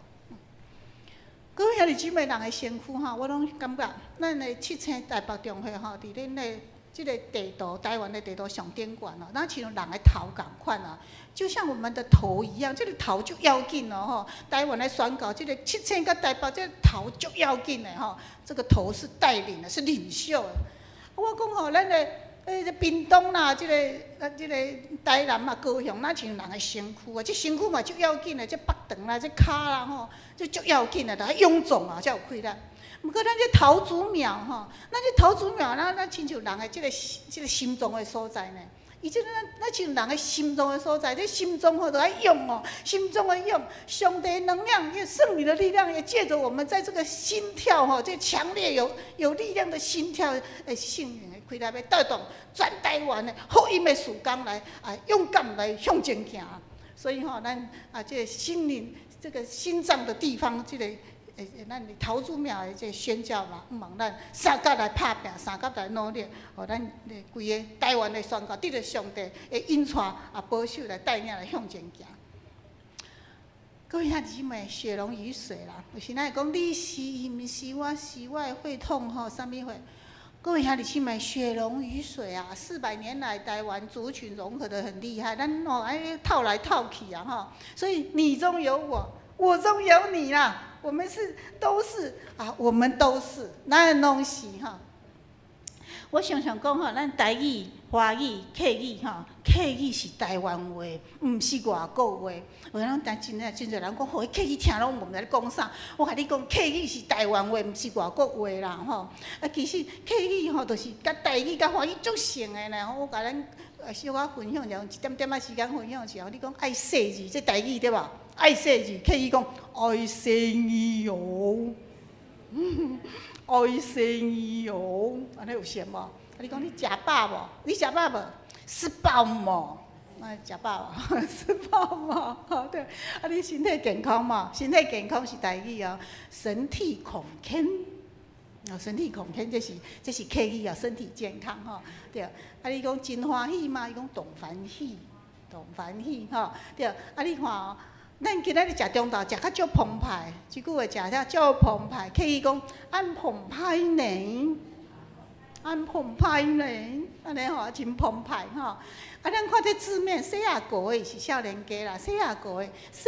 各位兄弟姊妹，人的身軀吼，我攏感覺咱的七星台北中會吼，佇恁的這个地圖，台灣的地圖上頂懸哦，若親像人的頭仝款啊，就像我們的頭一樣，這个頭足要緊哦吼。台灣的宣告，這个七星佮台北，這个頭足要緊的吼。這個頭是帶領的，是領袖。我講吼，咱的屏東啦，這个台南啊，高雄，若像人的身軀啊，這身軀嘛足要緊的，這腹腸啦，這跤啦吼，這足要緊的，著愛臃腫啊，才有氣力。毋過咱這頭祖廟吼，咱這頭祖廟，咱親像人的這个心臟的所在呢。伊這个咱像人的心臟的所在，這心臟吼著愛用哦，心臟的用，上帝能量，聖靈的力量也借著我們在這個心跳吼，這強烈有力量的心跳的聖靈的氣力，欲帶動全台灣的福音的事工來啊，勇敢來向前行。所以吼，咱啊，這個心靈這個心臟的地方，這個。咱頭祖廟的這個宣教嘛，望咱三甲來拍拚，三甲來努力，予咱的規個台灣的宣教得著上帝的引帶啊保守來帶領來向前行。各位兄弟姊妹，血濃於水啦，有時咱會講你是毋是我是我的血統吼，啥物貨？各位兄弟姊妹，血濃於水啊！400年來，台灣族群融合得很厲害，咱哦愛套來套去啊吼，所以你中有我，我中有你啦。我們是都是啊，我們都是，咱攏是吼。我常常講吼，咱台語、華語、客語吼，客語是台灣話，毋是外國話。有人但真正真濟人講，吼，客語聽攏無毋知咧講啥。我共你講，客語是台灣話，毋是外國話啦吼。啊，其實客語吼，就是佮台語、佮華語足像的呢。我共咱小可分享一下，用一點點仔時間分享一下。你講愛細膩，這台語對無？愛細膩，客語講愛細膩哦，愛細膩哦，按呢有像無？啊，你講你食飽無？你食飽無？食飽無？啊，食飽無？食飽無？對。啊，你身體健康無？身體健康是台語哦，身體康健。哦，身體康健，這是客語哦，身體健康吼。對。啊，你講真歡喜嗎？伊講當歡喜，當歡喜吼。對。啊，你看哦。咱今仔日食中晝食較少澎湃，這句話食了足澎湃。客語講按澎湃呢，按澎湃呢，按呢吼真澎湃吼。啊，咱看這字面，細仔個的是少年家啦，細仔個的，細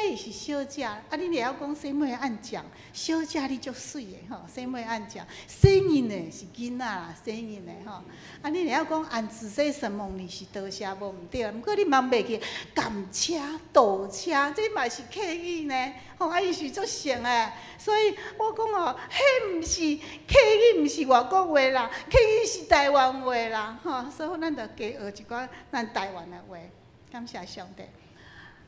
妹是小姐。啊，你會曉講細妹按講，小姐你足媠的吼，細妹按講，細囡的是囡仔啦，細囡的吼。啊，你會曉講按仔細神問你是多謝無毋對，毋過你嘛袂記甘車、倒車，這嘛是客語呢。吼，啊，伊是足像的，所以我講哦，彼毋是客語，毋是外國話啦，客語是台灣話啦，吼，所以咱著加學一寡咱台灣的話。感謝上帝。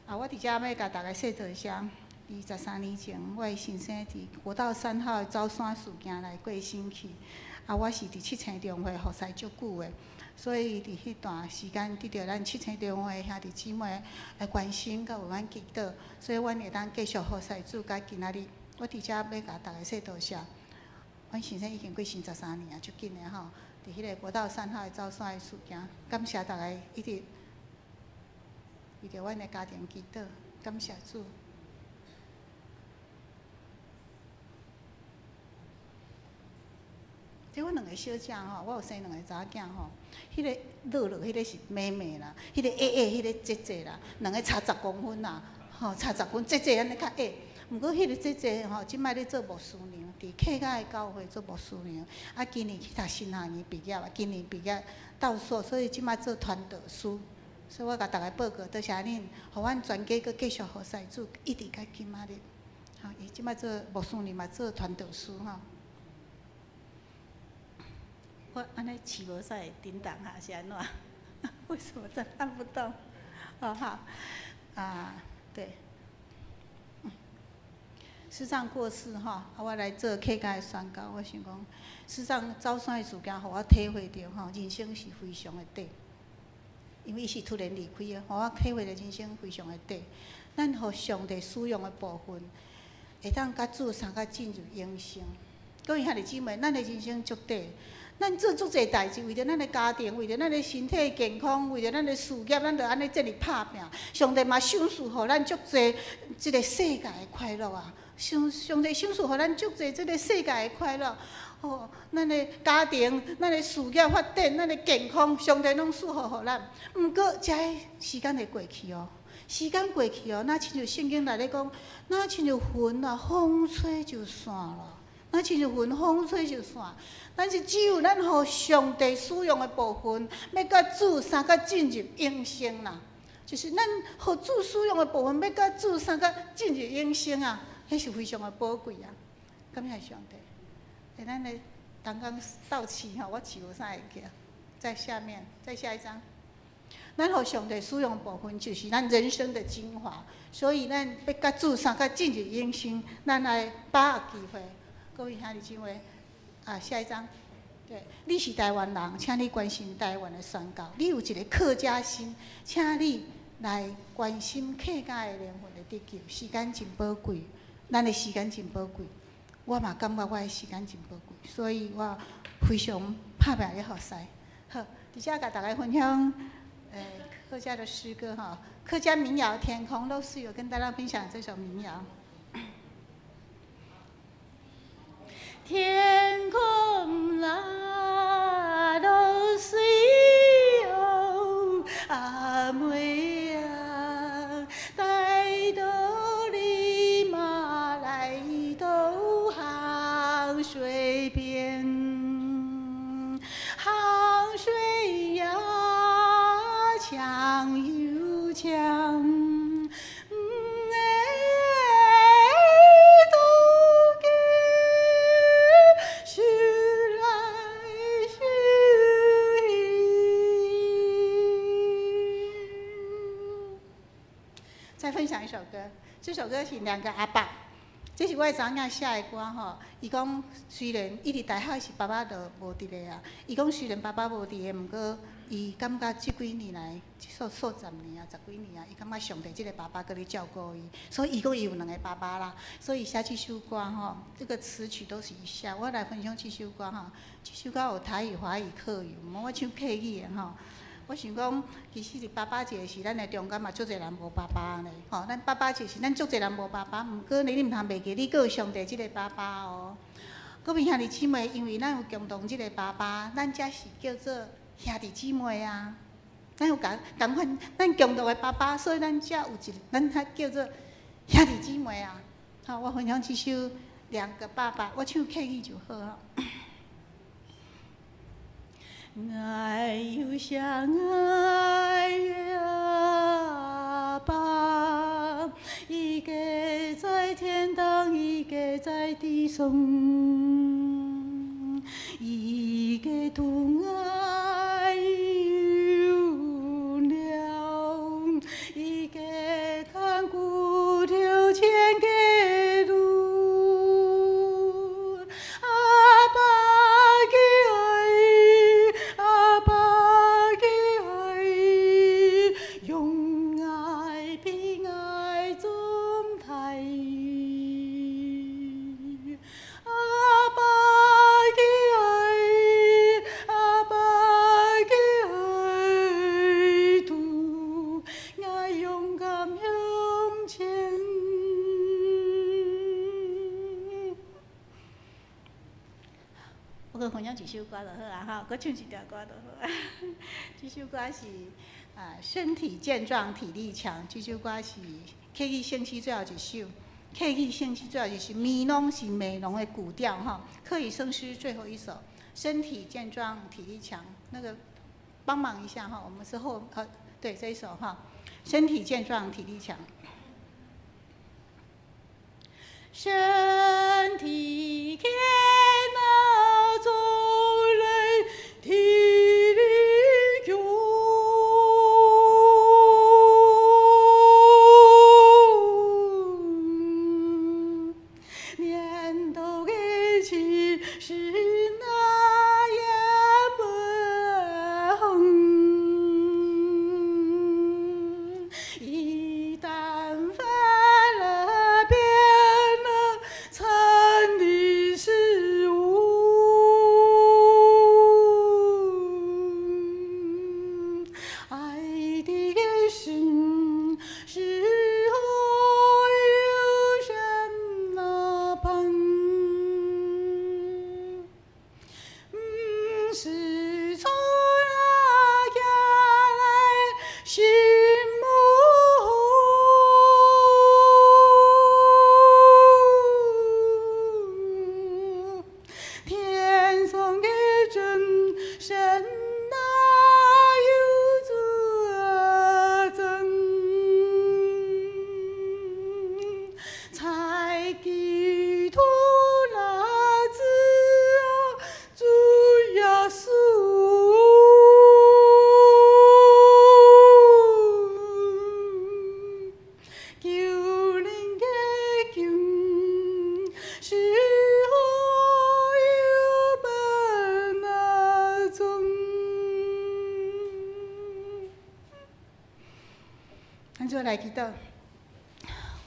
啊，我佇遮欲共大家說多謝。23年前，我的先生佇國道3號的走山事件來過身去。啊，我是佇七星中會服侍足久的，所以佇彼段時間得著咱七星中會兄弟姊妹來關心，佮為阮祈禱，所以阮會當繼續服侍主到今仔日。我佇遮欲共大家說多謝。阮先生已經過身13年啊，足緊的吼。佇彼个國道3號的走山的事件，感謝大家一直為著阮的家庭祈禱，感謝主。這阮兩个小姐吼，我有生兩个查某囝吼，彼个樂樂，彼个是妹妹啦，彼个矮矮，彼个姐姐啦，兩个差10公分啦，吼，差十公，姐姐按呢較矮。毋過彼个姐姐吼，這擺咧做牧師娘，佇客家的教會做牧師娘。啊，今年去讀神學院畢業啊，今年畢業到碩，所以這擺做傳道師。所以我共大家報告，多謝恁，予阮全家閣繼續服侍主，一直到今仔日。吼，伊這擺做牧師呢嘛做傳道師吼。我按呢飼無使叮當哈，是按怎？為什麼這按不動？哦好，啊對。師長過世吼，啊我來做客家的宣教，我想講，師長走山的事件，予我體會著吼，人生是非常的短。因為伊是突然離開的，予我體會著人生非常的短。咱予上帝使用的部分，會當佮主相佮進入永生。各位兄弟姊妹，咱的人生足短，咱做足濟代誌，為著咱的家庭，為著咱的身體健康，為著咱的事業，咱就按呢這爾拍拚。上帝嘛賞賜予咱足濟這个世界的快樂啊！上帝賞賜予咱足濟這个世界的快樂。哦，咱的家庭、咱的事業發展、咱的健康，上帝攏賜福予咱。毋過，這个時間會過去哦，時間過去哦，若親像聖經內底講，若親像雲啊，風吹就散了。若親像雲風吹就散。但是只有咱予上帝使用的部分，欲佮主相佮進入永生啦。就是咱予主使用的部分，欲佮主相佮進入永生啊，彼是非常的寶貴啊。感謝上帝。欸，咱的剛剛到齊吼，我飼無啥會記，在下面，再下一張。咱予上帝使用部分，就是咱人生的精華，所以咱欲佮主相佮進入永生，咱愛把握機會。各位兄弟姊妹，啊，下一張。對，你是台灣人，請你關心台灣的宣教。你有一个客家心，請你來關心客家的靈魂的得救。時間真寶貴，咱的時間真寶貴。我嘛感覺我的時間真寶貴，所以我非常拍拚咧服侍。好，佇遮共大家分享，客家的詩歌哈，客家民謠《天空》都是有跟大家分享這首民謠。天空啊，落水哦，阿妹啊，帶到你嘛來到杭水邊，杭水呀，強又強。再分享一首歌，這首歌是兩個阿爸，這是我的查某囝寫的歌吼。伊講雖然伊佇大學時爸爸就無佇咧啊，伊講雖然爸爸無佇咧，毋過伊感覺這幾年來，這數數十年啊，十幾年啊，伊感覺上帝這个爸爸閣咧照顧伊，所以伊講伊有兩个爸爸啦，所以寫這首歌吼，這个詞曲都是伊寫。我來分享這首歌吼，這首歌有台語、華語、客語，我唱客語的吼。我想講，其實佇爸爸節時，咱的中間嘛足濟人無爸爸呢。吼，咱爸爸節時，咱足濟人無爸爸。毋過呢，你毋通袂記，你閣有上帝這个爸爸哦。各位兄弟姊妹，因為咱有共同這个爸爸，咱才是叫做兄弟姊妹啊。咱有仝仝款，咱共同的爸爸，所以咱才有一個，咱才叫做兄弟姊妹啊。好，我分享這首《兩個爸爸》，我唱客語就好啊。愛有相愛的阿爸，一個在天堂，一個在地上，一個疼愛有了，一個看顧著千个路，阿爸的愛。阿爸的愛，用愛平愛總大。阿爸的愛，阿爸的愛，拄愛勇敢向前。我閣分享一首歌就好啊，吼，閣唱一條歌就好啊。這首歌是啊，身體健壯，體力強。這首歌是客語聖詩最後一首，客語聖詩最後一首，美濃是美濃的古調哈。客語聖詩最後一首，身體健壯，體力強。那個幫忙一下哈，我們是後對這一首哈，身體健壯，體力強。身體健啊，做人體力強，年頭的氣勢那也不紅，一旦犯了變了成的事物，愛的心是何有什麼盼？不是從那家來心無天上的真神哪有作證？才基督那子啊，主耶穌，救人的救是何有本那種？咱做來祈禱，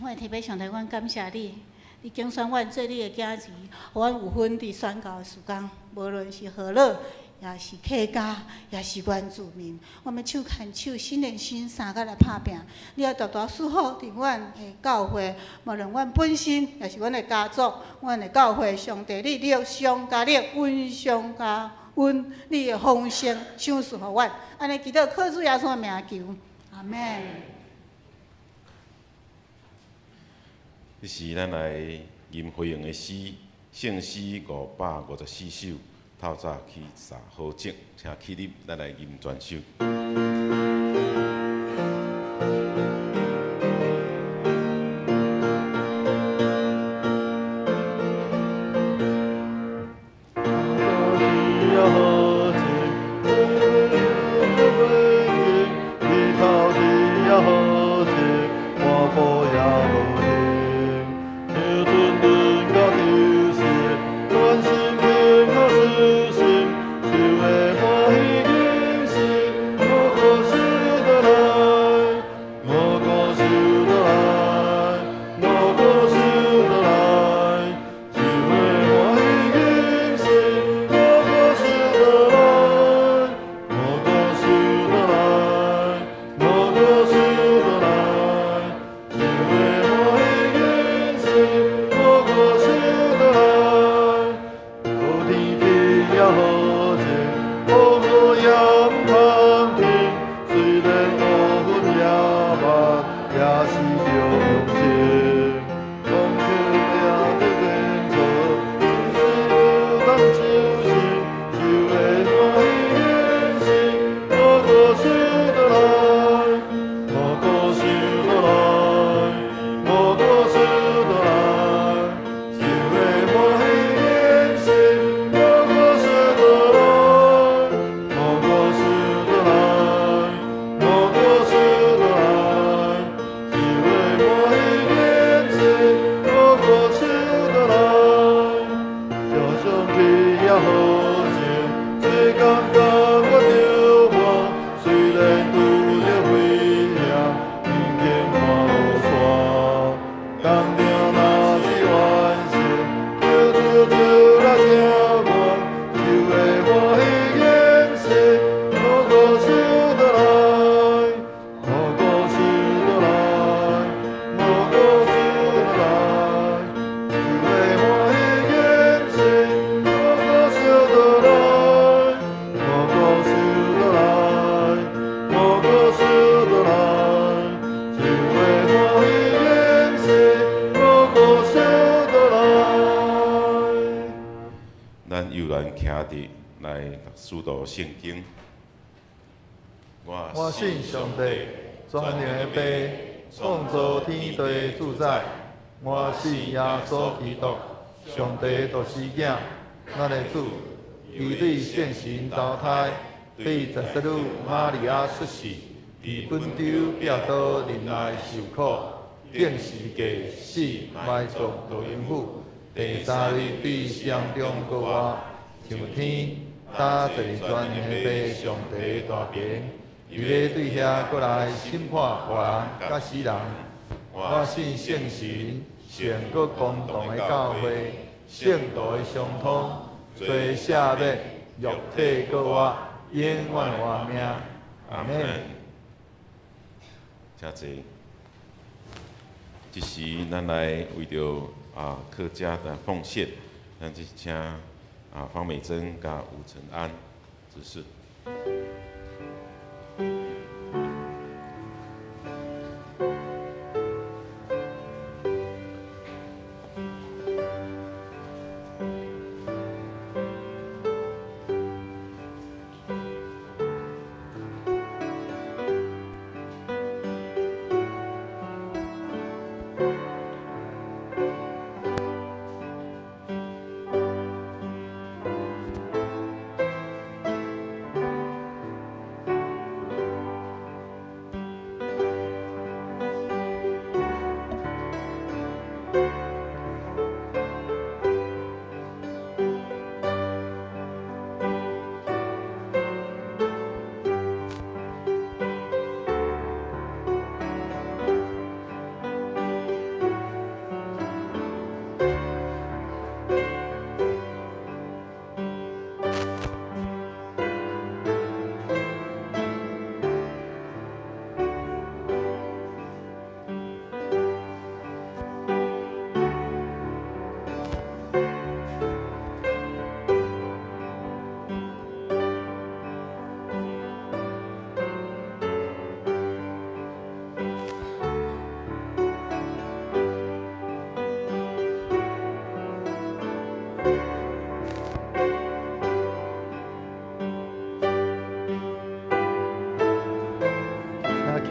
我會特別上帝，阮感謝你，你揀選阮做你的囝兒，予阮有份佇宣教的時間，無論是河洛，也是客家，也是原住民，我們手牽手、心連心，相佮來拍拚。你也大大賜福佇阮的教會，無論阮本身，也是阮的家族，阮的教會，上帝你力上加力，恩上加恩，你的豐盛賞賜予阮。按呢祈禱，靠主耶穌的名求，阿們。這是咱來吟回應的詩，聖詩554首，透早去撒好種，請起立，咱來吟全首。使徒聖經。我信上帝，全能的父，創造天地主宰，我信耶穌基督，上帝獨生囝，咱的主，伊對聖神投胎，對十七女瑪利亞出世，佇本丟彼拉多忍耐受苦，釘十字架死埋葬落陰府，第三日對死人中復活，上天，搭坐佇全能的父上帝大爿，伊欲對遐閣來審判活人佮死人。我信聖神，聖閣公同的教會，聖徒的相通，罪赦免，肉體閣活，永遠活命。阿們。請坐。這時，咱來為著客家的奉獻，咱就請方美珍佮吳承安執事。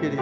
起立。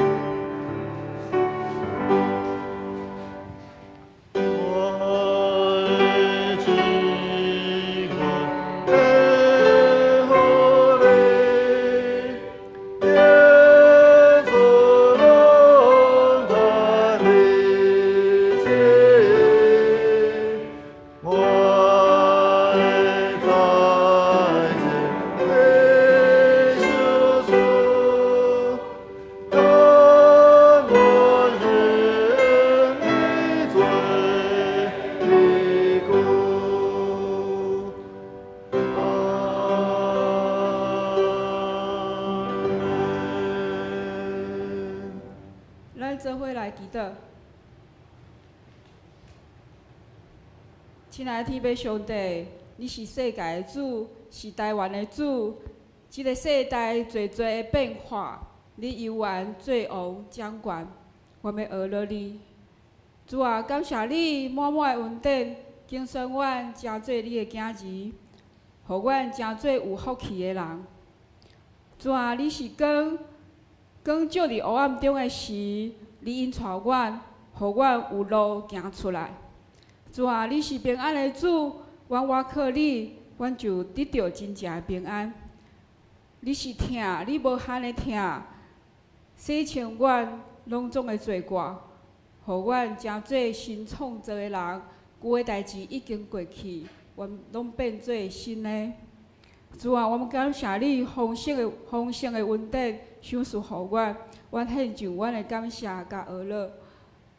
咱做伙來祈禱。親愛的天父上帝，你是世界的主，是台灣的主。這个世代濟濟的變化，你猶原做王掌權，我欲學落你。主啊，感謝你滿滿的恩典，揀選阮成做你的囝兒，予阮成做有福氣的人。主啊，你是光，光照佇黑暗中的時，你引帶阮，予阮有路行出來。主啊，你是平安的主，阮倚靠你，阮就得著真正的平安。你是疼，你無限的疼，洗清阮攏總的罪過，予阮成做新創造的人。舊的代誌已經過去，阮攏變做新的。主啊，我們感謝你豐盛的豐盛的恩典，賞賜予阮，阮獻上阮的感謝佮呵咾。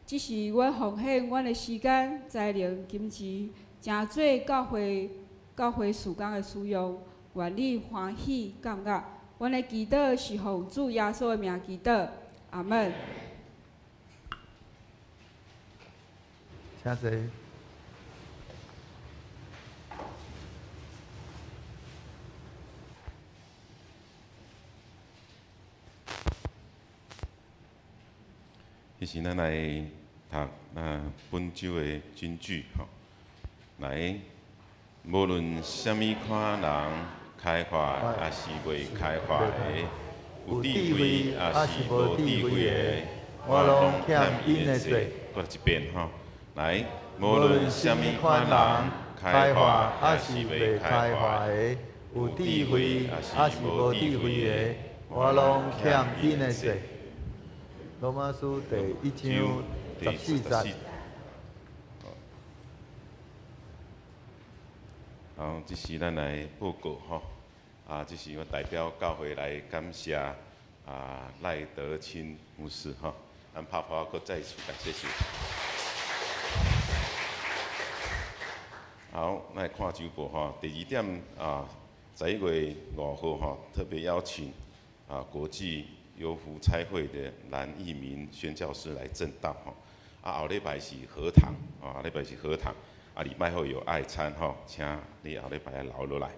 這是阮奉獻阮的時間、才能、金錢，成做教會教會事工的使用。願你歡喜感恩。阮的祈禱是奉主耶穌的名祈禱，阿們。請坐。彼時咱來讀本週的金句吼，來，無論啥物款人開化抑是未開化的，有智慧抑是無智慧的，我攏欠𪜶的債。閣一遍吼，來，無論啥物款人，開化抑是未開化的，有智慧抑是無智慧的，我攏欠𪜶的債。羅馬書第一章十四節。好，這時咱來報告吼，啊，這是我代表教會來感謝啊賴德清牧師吼，咱拍拍閣再次感謝主。好，咱來看週報吼，第二點啊，11月5號吼，特別邀請啊國際優福差會的藍義明宣教師來證道吼。啊，後禮拜是荷堂，啊，後禮拜是荷堂。啊，禮拜後有愛餐吼，請你後禮拜留落來。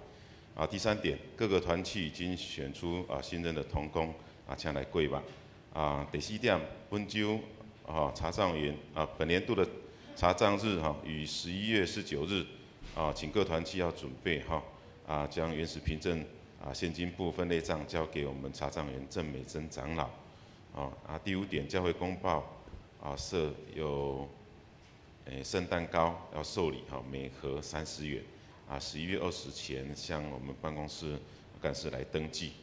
啊，第三點，各個團契已經選出啊新任的同工啊，請來過目。啊，第四點，本週啊查帳員啊，本年度的查帳日哈，於11月19日啊，請各團契要準備哈啊，將原始憑證啊現金簿分類帳交給我們查帳員鄭美珍長老。啊，第五點，教會公報啊設有聖誕糕要受理哈，每盒30元。啊，11月20前向我們辦公室幹事來登記。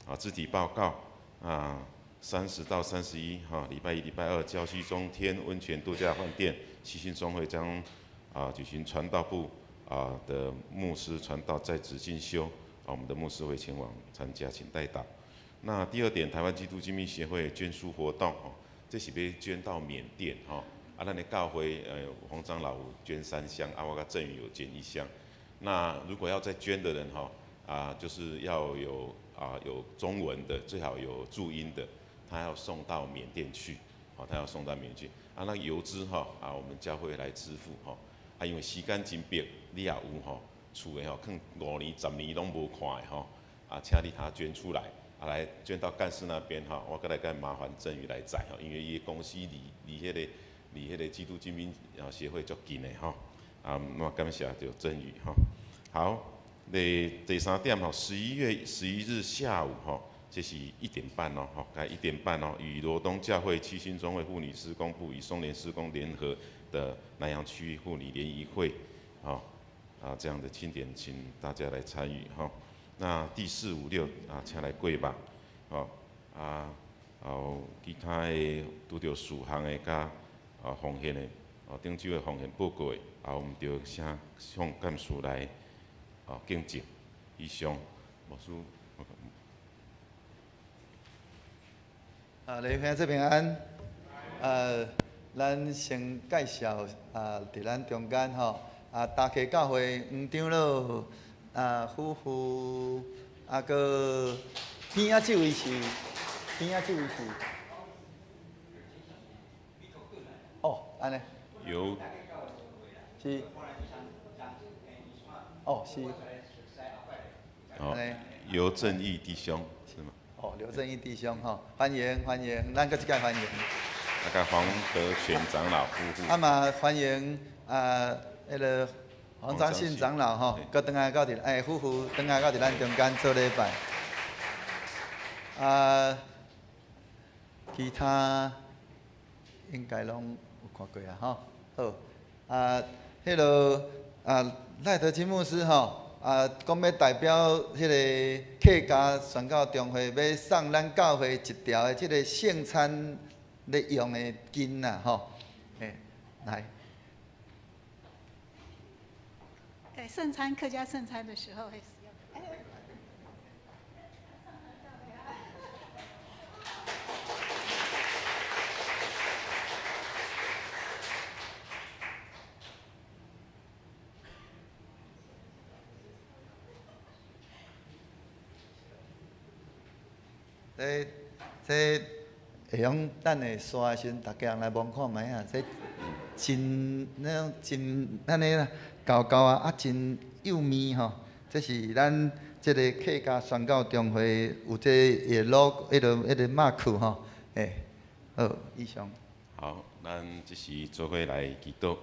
啊，肢體報告啊，30到31哈，禮拜一、禮拜二，礁溪中天溫泉度假飯店七星中會將啊舉行傳道部啊的牧師傳道在職進修，啊，我們的牧師會前往參加，請代禱。那第二點，台灣基督精兵協會捐書活動哦，這是欲捐到緬甸吼。啊，咱的教會黃長老有捐3箱，啊，我佮鄭宇有捐1箱。那如果要再捐的人吼，啊，就是要有啊有中文的，最好有注音的，他要送到緬甸去，哦，他要送到緬甸去。啊，那郵資吼，啊，我們教會來支付吼。啊，因為時間真迫，你也有吼，厝的吼，囥5年、10年攏無看的吼，啊，請你通捐出來，啊，來捐到幹事那邊吼，我閣來閣麻煩鄭宇來載吼，因為伊的公司離彼個基督精兵啊協會足近的吼。啊，我感謝著鄭宇吼。好，第三點吼，11月11日下午吼，這是1點半哦，吼，該1點半哦，與羅東教會七星中會婦女事工部與松聯事工聯合的南洋區婦女聯誼會，吼，啊，這樣的慶典，請大家來參與吼。那第四、五、六啊，請來過目，吼，啊，有其他的拄著事項的佮啊奉獻的，哦，頂週的奉獻報告的，啊，我們就請向幹事來啊敬證。以上，牧師。啊，雷兄這平安。咱先介紹啊，佇咱中間吼，啊，大溪教會黃長老啊夫婦，啊，閣邊仔這位是，邊仔這位是，哦，按呢。有。是。哦，是。哦，尤正義弟兄是嗎？哦，劉正義弟兄吼，歡迎歡迎，咱閣一擺歡迎。那個黃德全長老夫婦。啊嘛歡迎啊，彼個黃章信長老吼，閣轉來到佇哎夫婦轉來到佇咱中間做禮拜。啊，其他應該攏有看過啊吼。好，啊，彼個啊賴德清牧師吼。啊，講欲代表彼個客家宣教中會，欲送咱教會一條的這個聖餐咧用的巾啦，吼，欸，來。對，聖餐客家聖餐的時候會使用。這這會用等下刷的時陣，逐家人來摸看覓啊！這真那種真按呢啦，厚厚啊，啊真幼綿吼。這是咱這個客家宣教中會有這個 logo，彼個 mark 吼。欸，好，以上。好，咱這時做伙來祈禱。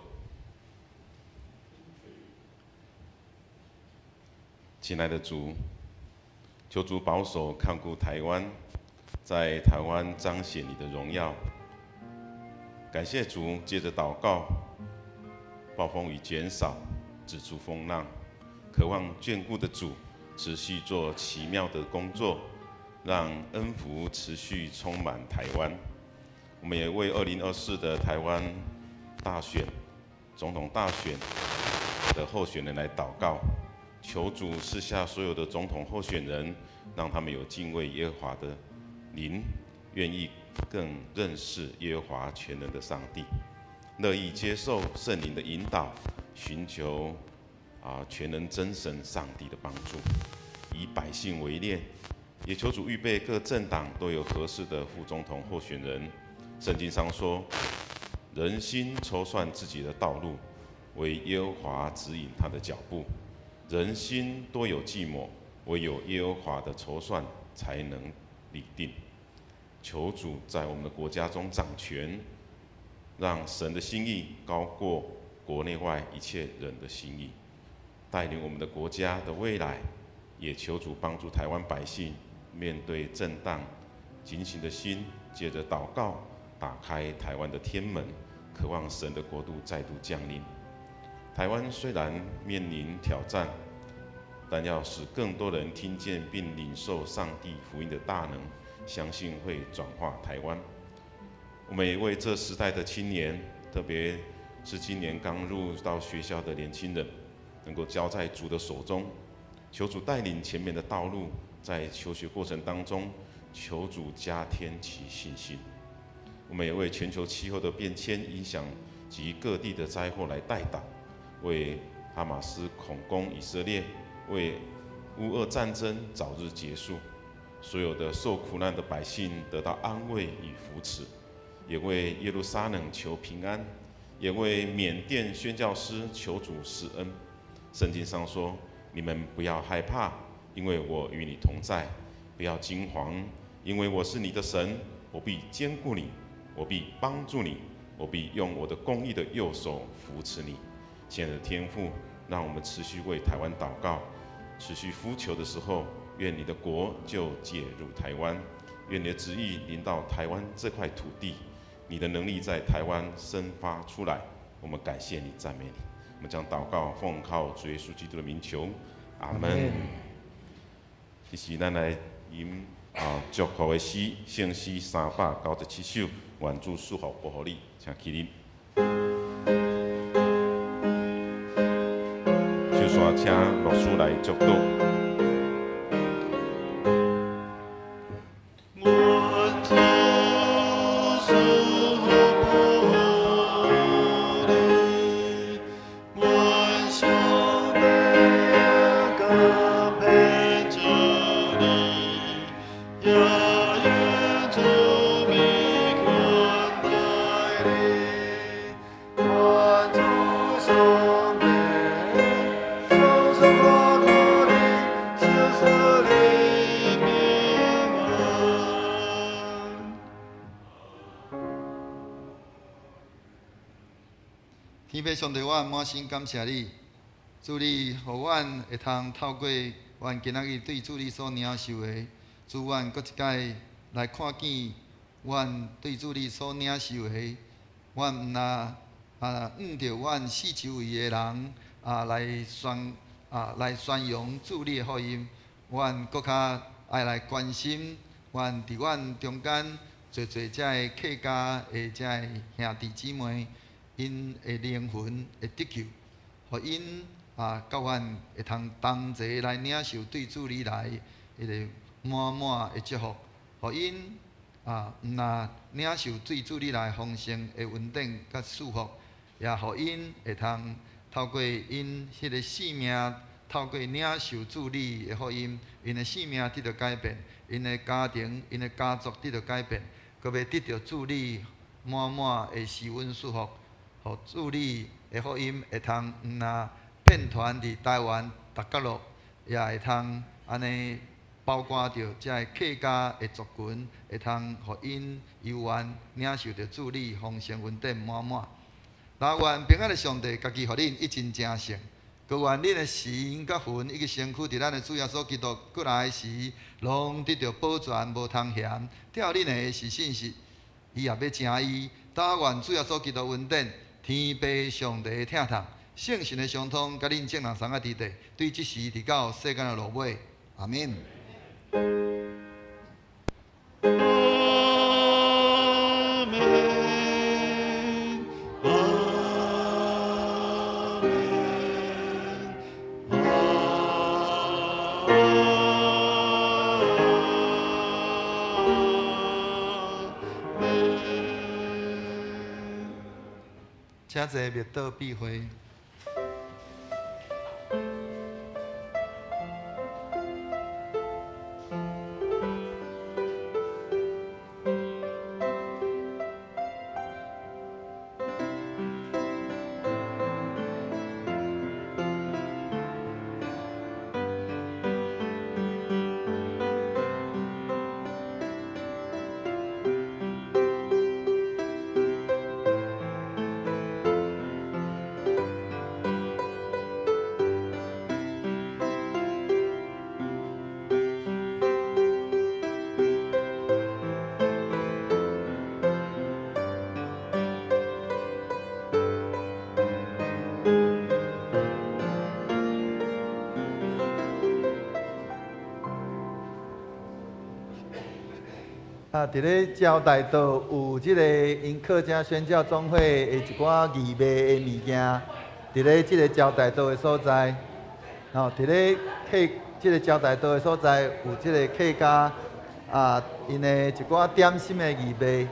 親愛的主，求主保守看顧台灣，在台灣彰顯你的榮耀。感謝主，借著禱告，暴风雨减少，止住风浪。渴望眷顾的主持续做奇妙的工作，让恩福持续充满台湾。我们也为2024的台湾大选、总统大选的候选人来祷告，求主赐下所有的总统候选人，让他们有敬畏耶和华的灵，愿意更认识耶和华全能的上帝，乐意接受圣灵的引导，寻求全能真神上帝的帮助，以百姓为念，也求主预备各政党都有合适的副总统候选人。圣经上说，人心筹算自己的道路，惟耶和华指引他的脚步。人心多有计谋，唯有耶和华的筹算才能立定。求主在我们的国家中掌权，让神的心意高过国内外一切人的心意，带领我们的国家的未来。也求主帮助台湾百姓面对震荡警醒的心，借着祷告打开台湾的天门，渴望神的国度再度降临。台湾虽然面临挑战，但要使更多人听见并领受上帝福音的大能，相信会转化台湾。我们也为这时代的青年，特别是今年刚入到学校的年轻人，能够交在主的手中，求主带领前面的道路，在求学过程当中，求主加添其信心。我们也为全球气候的变迁影响及各地的灾祸来代祷，为哈马斯恐攻以色列，为乌俄战争早日结束，所有的受苦难的百姓得到安慰与扶持，也为耶路撒冷求平安，也为缅甸宣教师求主施恩。圣经上说，你们不要害怕，因为我与你同在；不要惊惶，因为我是你的神，我必坚固你，我必帮助你，我必用我的公义的右手扶持你。亲爱的天父，让我们持续为台湾祷告，持续呼求的时候，愿你的国就介入台湾，愿你的旨意临到台湾这块土地，你的能力在台湾生发出来。我们感谢你，赞美你。我们将祷告奉靠主耶稣基督的名求，阿门。这时咱来吟祝福的诗，圣诗397首，愿主赐福保护你，请起立。首先请牧师来祝祷。天父上帝，我满心感谢你，主你予阮会通透过阮今仔日对主你所领受的，主阮阁一摆来看见阮对主你所领受的，阮毋若向著阮四周围的人来宣扬主你的福音，阮阁较爱来关心阮伫阮中间济济遮个客家的遮个兄弟姊妹。𪜶的灵魂会得救，予𪜶佮阮会通同齐来领受对主你来彼个满满的祝福，予𪜶毋若领受对主你来丰盛的恩典佮祝福，也予𪜶会通透过𪜶彼个生命，透过领受主你的福音，𪜶的生命得到改变，𪜶的家庭、𪜶的家族得到改变，阁欲得到主你满满的施恩祝福。予主你的福音会通毋若遍传伫台湾逐角落，也会通按呢包括著遮个客家的族群，会通予𪜶犹原领受著主你丰盛恩典满满。那愿平安的上帝家己予恁一真成圣，阁愿恁的神佮魂以及身躯伫咱的主耶稣基督阁来时，拢得著保全无通嫌。疼恁的是信实，伊也欲成伊。但愿主耶稣基督恩典，天父上帝的疼痛，圣神的相通，佮恁众人三个伫地，对这时直到世间的落尾。阿免。阿门，阿门，阿门。请坐，默祷闭会。啊，伫咧招待道有這個𪜶客家宣教總會的一寡義賣的物件，佇咧這個招待道的所在，吼，佇咧客這個招待道的所在有這個客家啊，𪜶的一寡點心的義賣，